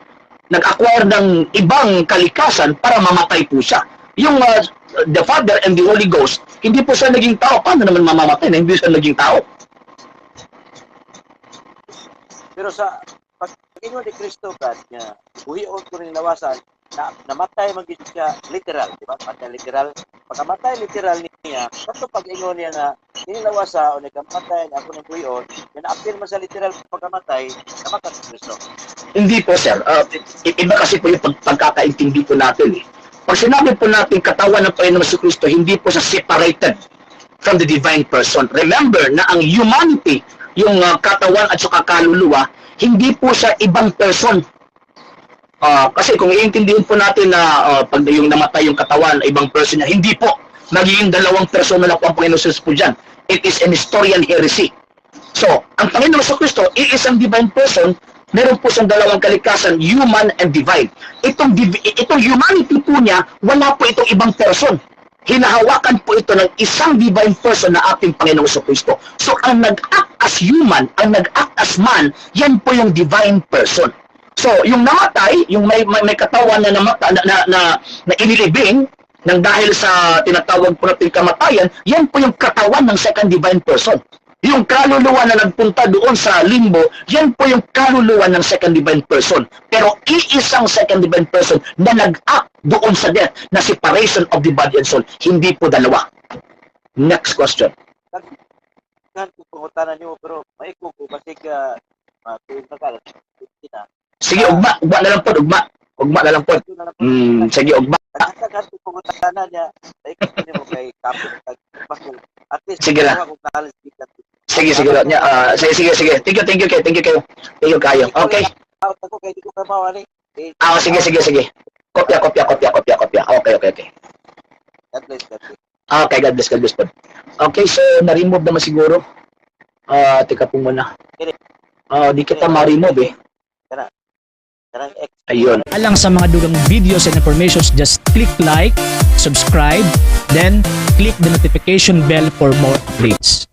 Nag-acquire ng ibang kalikasan para mamatay po siya. Yung the Father and the Holy Ghost, hindi po siya naging tao. Paano naman mamamatay na hindi siya naging tao? Pero sa pag-ingon ni Kristo God nga buhion ko ning lawasan, na namatay man gid siya literal, di ba? Matay literal. Pagkamatay literal niya, kato pag-ingon niya nga kini lawasa o nagkamatay na ako ng buhion, nga naapil man sa literal pagkamatay, namatay si Kristo. Hindi po sir. Iba kasi po yung pagkakaintindi po natin eh. Pag sinabi po natin katawan ng Panginoon si Kristo, hindi po siya separated from the divine person. Remember na ang humanity, yung katawan at saka kaluluwa, hindi po siya ibang person. Kasi kung iintindihin po natin na pag yung namatay yung katawan, ibang person niya, hindi po. Magiging dalawang person na lang po ang Panginoon Jesus po dyan. It is an Nestorian heresy. So, ang Panginoon sa Kristo, iisang divine person, meron po siyang dalawang kalikasan, human and divine. Itong humanity po niya, wala po itong ibang person. Hinahawakan po ito ng isang divine person na ating Panginoong Kristo. So, ang nag-act as human, ang nag-act as man, yan po yung divine person. So, yung namatay, yung may katawan na namatay, na inilibing, nang dahil sa tinatawag po natin kamatayan, yan po yung katawan ng second divine person. Yung kaluluwa na nagpunta doon sa limbo, yan po yung kaluluwa ng second divine person. Pero iisang second divine person na nag-act doon sa death na separation of the body and soul, hindi po dalawa. Next question. Kan kung pangutana nimo, pero maiko ko kasi ka matuog na ka na. Sige, ugma. Ugma na lang po, ugma. Ugma na lang po. Sige, ugma. Daghan ko pangutana niya. Maiko ko nimo kay kapit kag at least Sige lang. Ako knowledge gikan. Sige, sige. Nya, sige, sige, sige. Thank you, thank you, thank you kayo. Thank you kayo. Okay. Out ako kay di ko kabaw ani. Eh, Ah, sige, sige, sige. Kopya, kopya, kopya, kopya, kopya. Okay. God bless, God bless. Okay, God bless, God bless po. Okay, so na-remove naman siguro. Ah, teka po muna. Ah, di kita ma-remove eh. Kanang ex Ayun. Alang sa mga dugang videos and informations, just click like, subscribe, then click the notification bell for more updates.